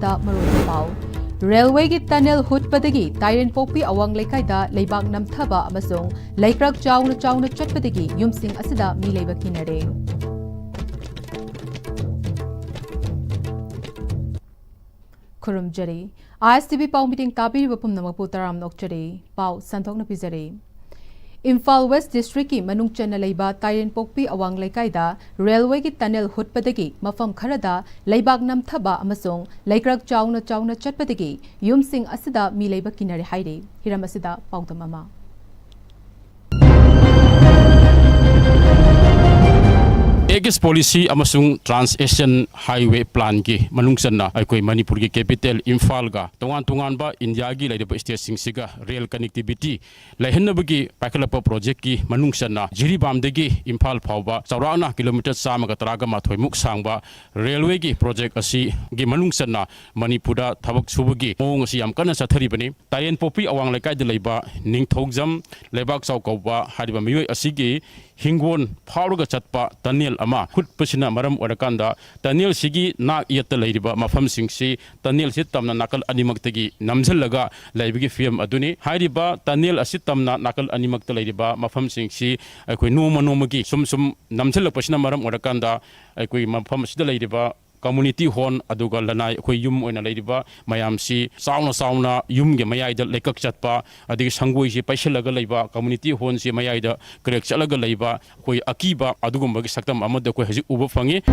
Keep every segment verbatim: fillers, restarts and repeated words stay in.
ꯇ ꯃꯔꯨꯑꯣꯏꯕ ꯄꯥꯎ꯫ ꯔꯦꯜꯋꯦꯒꯤ ꯇꯅꯦꯜ ꯍꯨꯠꯄꯗꯒꯤ ꯇꯥꯏꯔꯦꯟꯄꯣꯛꯄꯤ ꯑꯋꯥꯡ ꯂꯩꯀꯥꯏꯗ ꯂꯩꯕꯥꯛ ꯅꯝꯊꯕ ꯑꯃꯁꯨꯡ ꯂꯩꯀ꯭ꯔꯛ ꯆꯥꯎꯅ ꯆꯥꯎꯅ ꯆꯠꯄꯗꯒꯤ ꯌꯨꯝꯁꯤꯡ ꯑꯁꯤꯗ ꯃꯤ ꯂꯩꯕ ꯀꯤꯅꯔꯦ꯫ ꯈꯨꯔꯨꯝꯖꯔꯤ꯫ ISTV ꯄꯥꯎ ꯃꯤꯇꯤꯡ ꯇꯥꯕꯤꯔꯤꯕ ꯄꯨꯝꯅꯃꯛꯄꯨ ꯇꯔꯥꯝꯅ ꯑꯣꯛꯆꯔꯤ꯫ ꯄꯥꯎ ꯁꯟꯗꯣꯛꯅ ꯄꯤꯖꯔꯤ꯫ ꯏꯝꯐꯥꯜ ꯋꯦꯁ ꯗꯤꯁꯇ꯭ꯔꯤꯛꯀꯤ ꯃꯅꯨꯡ ꯆꯟꯅ ꯂꯩꯕ ꯇꯥꯏꯔꯦꯟꯄꯣꯛꯄꯤ ꯑꯋꯥꯡ ꯂꯩꯀꯥꯏꯗ ꯔꯦꯜꯋꯦꯒꯤ ꯇꯅꯦꯜ ꯍꯨꯠꯄꯗꯒꯤ ꯃꯐꯝ ꯈꯔꯗ ꯂꯩꯕꯥꯛ ꯅꯝꯊꯕ ꯑꯃꯁꯨꯡ ꯂꯩꯀ꯭ꯔꯛ ꯆꯥꯎꯅ ꯆꯥꯎꯅ ꯆꯠꯄꯗꯒꯤ ꯌꯨꯝꯁꯤꯡ ꯑꯁꯤꯗ ꯃꯤ ꯂꯩꯕ ꯀꯤꯅꯔꯦ ꯍꯥꯏꯔꯤ꯫ ꯍꯤꯔꯝ ꯑꯁꯤꯗ ꯄꯥꯎꯗꯝ ꯑꯃ꯫ ꯑꯦꯛꯁ ꯄꯣꯂꯤꯁꯤ ꯑꯃꯁꯨꯡ ꯇ꯭ꯔꯥꯟꯁ ꯑꯦꯁꯤꯌꯥꯟ ꯍꯥꯏꯋꯦ ꯄ꯭ꯂꯥꯟꯒꯤ ꯃꯅꯨꯡ ꯆꯟꯅ ꯑꯩꯈꯣꯏ ꯃꯅꯤꯄꯨꯔꯒꯤ ꯀꯦꯄꯤꯇꯦꯜ ꯏꯝꯐꯥꯜꯒ ꯇꯣꯉꯥꯟ ꯇꯣꯉꯥꯟꯕ ꯏꯟꯗꯤꯌꯥꯒꯤ ꯂꯩꯔꯤꯕ ꯁ꯭ꯇꯦꯠꯁꯤꯡꯁꯤꯒ ꯔꯦꯜ ꯀꯅꯦꯛꯇꯤꯚꯤꯇꯤ ꯂꯩꯍꯟꯅꯕꯒꯤ ꯄꯥꯏꯈꯠꯂꯛꯄ ꯄ꯭ꯔꯣꯖꯦꯛꯀꯤ ꯃꯅꯨꯡ ꯆꯟꯅ ꯖꯤꯔꯤꯕꯥꯝꯗꯒꯤ ꯏꯝꯐꯥꯜ ꯐꯥꯎꯕ ꯆꯥꯎꯔꯥꯛꯅ ꯀꯤꯂꯣꯃꯤꯇꯔ ꯆꯥꯝꯃꯒ ꯇꯔꯥꯒ ꯃꯥꯊꯣꯏꯃꯨꯛ ꯁꯥꯡꯕ ꯔꯦꯜꯋꯦꯒꯤ ꯄ꯭ꯔꯣꯖꯦꯛ ꯑꯁꯤꯒꯤ ꯃꯅꯨꯡ ꯆꯟꯅ ꯃꯅꯤꯄꯨꯔꯗ ꯊꯕꯛ ꯁꯨꯕꯒꯤ ꯃꯑꯣꯡ ꯑꯁꯤ ꯌꯥꯝ ꯀꯟꯅ ꯆꯠꯊꯔꯤꯕꯅꯤ꯫ ꯇꯥꯏꯔꯦꯟꯄꯣꯛꯄꯤ ꯑꯋꯥꯡ ꯂꯩꯀꯥꯏꯗ ꯂꯩꯕ ꯅꯤꯡꯊꯧꯖꯝ ꯂꯩꯕꯥꯛꯆꯥꯎ ꯀꯧꯕ ꯍꯥꯏꯔꯤꯕ ꯃꯤꯑꯣꯏ ꯑꯁꯤꯒꯤ ꯍꯤꯡꯒꯣꯜ ꯐꯥꯎꯔꯒ ꯆꯠꯄ ꯇꯅꯦꯜ ꯑꯃ ꯍꯨꯠꯄꯁꯤꯅ ꯃꯔꯝ ꯑꯣꯏꯔꯀꯥꯟꯗ ꯇꯅꯦꯜꯁꯤꯒꯤ ꯅꯥꯛ ꯌꯦꯠꯇ ꯂꯩꯔꯤꯕ ꯃꯐꯝꯁꯤꯡꯁꯤ ꯇꯅꯦꯜꯁꯤ ꯇꯝꯅ ꯅꯥꯀꯜ ꯑꯅꯤꯃꯛꯇꯒꯤ ꯅꯝꯁꯤꯜꯂꯒ ꯂꯩꯕꯒꯤ ꯐꯤꯕꯝ ꯑꯗꯨꯅꯤ꯫ ꯍꯥꯏꯔꯤꯕ ꯇꯅꯦꯜ ꯑꯁꯤ ꯇꯝꯅ ꯅꯥꯀꯜ ꯑꯅꯤꯃꯛꯇ ꯂꯩꯔꯤꯕ ꯃꯐꯝꯁꯤꯡꯁꯤ ꯑꯩꯈꯣꯏ ꯅꯣꯡꯃ ꯅꯣꯡꯃꯒꯤ ꯁꯨꯝ ꯁꯨꯝ ꯅꯝꯁꯤꯜꯂꯛꯄꯁꯤꯅ ꯃꯔꯝ ꯑꯣꯏꯔꯀꯥꯟꯗ ꯑꯩꯈꯣꯏ ꯃꯐꯝ ꯑꯁꯤꯗ ꯂꯩꯔꯤꯕ ꯀꯝꯃꯨꯅꯤꯇꯤ ꯍꯣꯜ, ꯑꯗꯨꯒ ꯂꯅꯥꯏ ꯑꯩꯈꯣꯏ ꯌꯨꯝ ꯑꯣꯏꯅ ꯂꯩꯔꯤꯕ ꯃꯌꯥꯝꯁꯤ ꯆꯥꯎꯅ ꯆꯥꯎꯅ ꯌꯨꯝꯒꯤ ꯃꯌꯥꯏꯗ ꯂꯩꯀꯛ ꯆꯠꯄ, ꯑꯗꯒꯤ ꯁꯪꯒꯣꯏꯁꯤ ꯄꯩꯁꯤꯜꯂꯒ ꯂꯩꯕ, ꯀꯝꯃꯨꯅꯤꯇꯤ ꯍꯣꯜꯁꯤ ꯃꯌꯥꯏꯗ ꯀ꯭ꯔꯦꯛ ꯆꯠꯂꯒ ꯂꯩꯕ, ꯑꯩꯈꯣꯏ ꯑꯀꯤꯕ ꯑꯗꯨꯒꯨꯝꯕꯒꯤ ꯁꯛꯇꯝ ꯑꯃꯗ ꯑꯩꯈꯣꯏ ꯍꯧꯖꯤꯛ ꯎꯕ ꯐꯪꯉꯤ꯫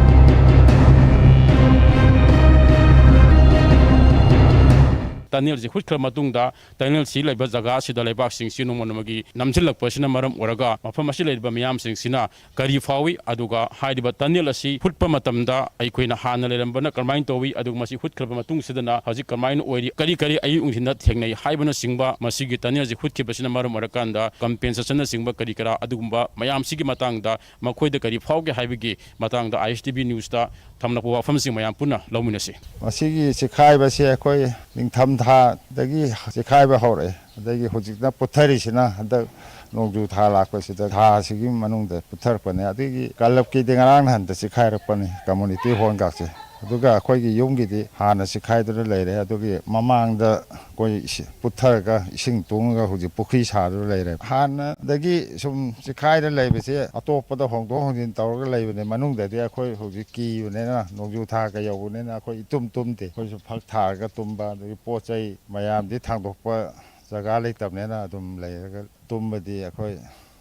ꯇꯅꯦꯜꯁꯤ ꯍꯨꯠꯈ꯭ꯔ ꯃꯇꯨꯡꯗ ꯇꯅꯦꯜꯁꯤ ꯂꯩꯕ ꯖꯒꯥ ꯑꯁꯤꯗ ꯂꯩꯕꯥꯛꯁꯤꯡꯁꯤ ꯅꯣꯡꯃ ꯅꯣꯡꯃꯒꯤ ꯅꯝꯁꯤꯜꯂꯛꯄꯁꯤꯅ ꯃꯔꯝ ꯑꯣꯏꯔꯒ ꯃꯐꯝ ꯑꯁꯤ ꯂꯩꯔꯤꯕ ꯃꯤꯌꯥꯝꯁꯤꯡꯁꯤꯅ ꯀꯔꯤ ꯐꯥꯎꯏ? ꯑꯗꯨꯒ ꯍꯥꯏꯔꯤꯕ ꯇꯅꯦꯜ ꯑꯁꯤ ꯍꯨꯠꯄ ꯃꯇꯝꯗ ꯑꯩꯈꯣꯏꯅ ꯍꯥꯟꯅ ꯂꯩꯔꯝꯕꯅ ꯀꯔꯝꯍꯥꯏꯅ ꯇꯧꯏ? ꯑꯗꯨꯒ ꯃꯁꯤ ꯍꯨꯠꯈ꯭ꯔꯕ ꯃꯇꯨꯡꯁꯤꯗꯅ ꯍꯧꯖꯤꯛ ꯀꯔꯝꯍꯥꯏꯅ ꯑꯣꯏꯔꯤ? ꯀꯔꯤ ꯀꯔꯤ ꯑꯌꯨꯛ ꯅꯨꯡꯊꯤꯟꯗ ꯊꯦꯡꯅꯩ ꯍꯥꯏꯕꯅꯆꯤꯡꯕ, ꯃꯁꯤꯒꯤ ꯇꯅꯦꯜ ꯑꯁꯤ ꯍꯨꯠꯈꯤꯕꯁꯤꯅ ꯃꯔꯝ ꯑꯣꯏꯔꯀꯥꯟꯗ ꯀꯝꯄꯦꯟꯁꯦꯁꯟꯅꯆꯤꯡꯕ ꯀꯔꯤ ꯀꯔꯥ ꯑꯗꯨꯒꯨꯝꯕ ꯃꯌꯥꯝꯁꯤꯒꯤ ꯃꯇꯥꯡꯗ ꯃꯈꯣꯏꯗ ꯀꯔꯤ ꯐꯥꯎꯒꯦ ꯍꯥꯏꯕꯒꯤ ꯃꯇꯥꯡꯗ ISTV ꯅ꯭ꯌꯨꯁꯇ ꯊꯝꯂꯛꯄ ꯋꯥꯐꯝꯁꯤꯡ ꯃꯌꯥꯝ ꯄꯨꯟꯅ ꯂꯧꯃꯤꯟꯅꯁꯤ꯫ ꯃꯁꯤꯒꯤ ꯆꯤꯈꯥꯏꯕꯁꯤ ꯑꯩꯈꯣꯏ ꯅꯤꯡꯊꯝꯊꯥꯗꯒꯤ ꯆꯤꯈꯥꯏꯕ ꯍꯧꯔꯛꯑꯦ꯫ ꯑꯗꯒꯤ ꯍꯧꯖꯤꯛꯅ ꯄꯨꯊꯔꯤꯁꯤꯅ ꯍꯟꯗꯛ ꯅꯣꯡꯖꯨ ꯊꯥ ꯂꯥꯛꯄꯁꯤꯗ, ꯊꯥ ꯑꯁꯤꯒꯤ ꯃꯅꯨꯡꯗ ꯄꯨꯊꯔꯛꯄꯅꯦ꯫ ꯑꯗꯒꯤ ꯀꯂꯕꯀꯤꯗꯤ ꯉꯔꯥꯡ ꯅꯍꯥꯟꯗ ꯆꯤꯈꯥꯏꯔꯛꯄꯅꯤ ꯀꯝꯃꯨꯅꯤꯇꯤ ꯍꯣꯜꯒꯁꯦ꯫ ꯑꯗꯨꯒ ꯑꯩꯈꯣꯏꯒꯤ ꯌꯨꯝꯒꯤꯗꯤ ꯍꯥꯟꯅ ꯆꯤꯈꯥꯏꯗꯨꯅ ꯂꯩꯔꯦ꯫ ꯑꯗꯨꯒꯤ ꯃꯃꯥꯡꯗ ꯑꯩꯈꯣꯏ ꯏꯁꯤ-, ꯄꯨꯠꯊꯔꯒ ꯏꯁꯤꯡ ꯇꯨꯡꯉꯒ ꯍꯧꯖꯤꯛ ꯄꯨꯈ꯭ꯔꯤ ꯁꯥꯗꯨꯅ ꯂꯩꯔꯦ꯫ ꯍꯥꯟꯅꯗꯒꯤ ꯁꯨꯝ ꯆꯤꯈꯥꯏꯔ ꯂꯩꯕꯁꯦ ꯑꯇꯣꯞꯄꯗ ꯍꯣꯡꯗꯣꯛ ꯍꯣꯡꯖꯤꯟ ꯇꯧꯔꯒ ꯂꯩꯕꯅꯦ꯫ ꯃꯅꯨꯡꯗꯗꯤ ꯑꯩꯈꯣꯏ ꯍꯧꯖꯤꯛ ꯀꯤꯕꯅꯤꯅ, ꯅꯣꯡꯖꯨ ꯊꯥꯒ ꯌꯧꯕꯅꯤꯅ ꯑꯩꯈꯣꯏ ꯏꯇꯨꯝ ꯇꯨꯝꯗꯦ꯫ ꯑꯩꯈꯣꯏꯁꯨ ꯐꯛ ꯊꯥꯔꯒ ꯇꯨꯝꯕ, ꯑꯗꯒꯤ ꯄꯣꯠ ꯆꯩ ꯃꯌꯥꯝꯗꯤ ꯊꯥꯡꯗꯣꯛꯄ ꯖꯒꯥ ꯂꯩꯇꯕꯅꯤꯅ ꯑꯗꯨꯝ ꯂꯩꯔꯒ ꯇꯨꯝꯕꯗꯤ ꯑꯩꯈꯣꯏ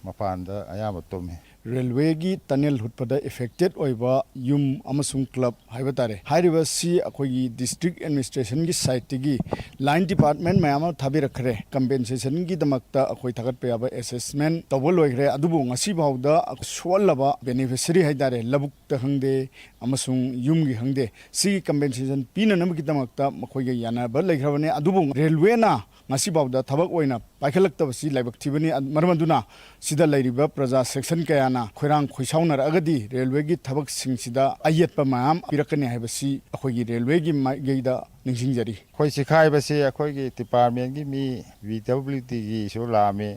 ꯃꯄꯥꯟꯗ ꯑꯌꯥꯝꯕ ꯇꯨꯝꯃꯤ꯫ ꯔꯦꯜꯋꯦꯒꯤ ꯇꯅꯦꯜ ꯍꯨꯠꯄꯗ ꯑꯦꯐꯦꯛꯇꯦꯠ ꯑꯣꯏꯕ ꯌꯨꯝ ꯑꯃꯁꯨꯡ ꯀ꯭ꯂꯕ ꯍꯥꯏꯕ ꯇꯥꯔꯦ, ꯍꯥꯏꯔꯤꯕꯁꯤ ꯑꯩꯈꯣꯏꯒꯤ ꯗꯤꯁꯇ꯭ꯔꯤꯛ ꯑꯦꯗꯃꯤꯅꯤꯁꯇ꯭ꯔꯦꯁꯟꯒꯤ ꯁꯥꯏꯠꯇꯒꯤ ꯂꯥꯏꯟ ꯗꯤꯄꯥꯔꯠꯃꯦꯟ ꯃꯌꯥꯝ ꯑꯃ ꯊꯥꯕꯤꯔꯛꯈ꯭ꯔꯦ꯫ ꯀꯝꯄꯦꯟꯁꯦꯁꯟꯒꯤꯗꯃꯛꯇ ꯑꯩꯈꯣꯏ ꯊꯥꯒꯠꯄ ꯌꯥꯕ ꯑꯦꯁꯦꯁꯃꯦꯟ ꯇꯧꯕ ꯂꯣꯏꯈ꯭ꯔꯦ꯫ ꯑꯗꯨꯕꯨ ꯉꯁꯤ ꯐꯥꯎꯗ ꯁꯣꯛꯍꯜꯂꯕ ꯕꯦꯅꯤꯐꯤꯁꯔꯤ ꯍꯥꯏ ꯇꯥꯔꯦ, ꯂꯧꯕꯨꯛꯇ ꯈꯪꯗꯦ ꯑꯃꯁꯨꯡ ꯌꯨꯝꯒꯤ ꯈꯪꯗꯦ, ꯁꯤꯒꯤ ꯀꯝꯄꯦꯟꯁꯦꯁꯟ ꯄꯤꯅꯅꯕꯒꯤꯗꯃꯛꯇ ꯃꯈꯣꯏꯒ ꯌꯥꯅꯕ ꯂꯩꯈ꯭ꯔꯕꯅꯦ꯫ ꯑꯗꯨꯕꯨ ꯔꯦꯜꯋꯦꯅ ꯉꯁꯤꯐꯥꯎꯗ ꯊꯕꯛ ꯑꯣꯏꯅ ꯄꯥꯏꯈꯠꯂꯛꯇꯕꯁꯤ ꯂꯥꯏꯕꯛ ꯊꯤꯕꯅꯤ꯫ ꯑ-, ꯃꯔꯝ ꯑꯗꯨꯅ ꯁꯤꯗ ꯂꯩꯔꯤꯕ ꯄ꯭ꯔꯖꯥ ꯁꯦꯛꯁꯟ ꯀꯌꯥꯅ ꯈꯣꯏꯔꯥꯡ ꯈꯣꯏꯁꯥꯎꯅꯔꯛꯑꯒꯗꯤ ꯔꯦꯜꯋꯦꯒꯤ ꯊꯕꯛꯁꯤꯡꯁꯤꯗ ꯑꯌꯦꯠꯄ ꯃꯌꯥꯝ ꯄꯤꯔꯛꯀꯅꯤ ꯍꯥꯏꯕꯁꯤ ꯑꯩꯈꯣꯏꯒꯤ ꯔꯦꯜꯋꯦꯒꯤ ꯃꯥꯏꯀꯩꯗ ꯅꯤꯡꯁꯤꯡꯖꯔꯤ꯫ ꯑꯩꯈꯣꯏ ꯆꯤꯈꯥꯏꯕꯁꯤ ꯑꯩꯈꯣꯏꯒꯤ ꯗꯤꯄꯥꯔꯠꯃꯦꯟꯒꯤ ꯃꯤ ꯚꯤ ꯗꯕ꯭ꯂꯤꯌꯨ ꯗꯤꯒꯤꯁꯨ ꯂꯥꯛꯑꯝꯃꯤ,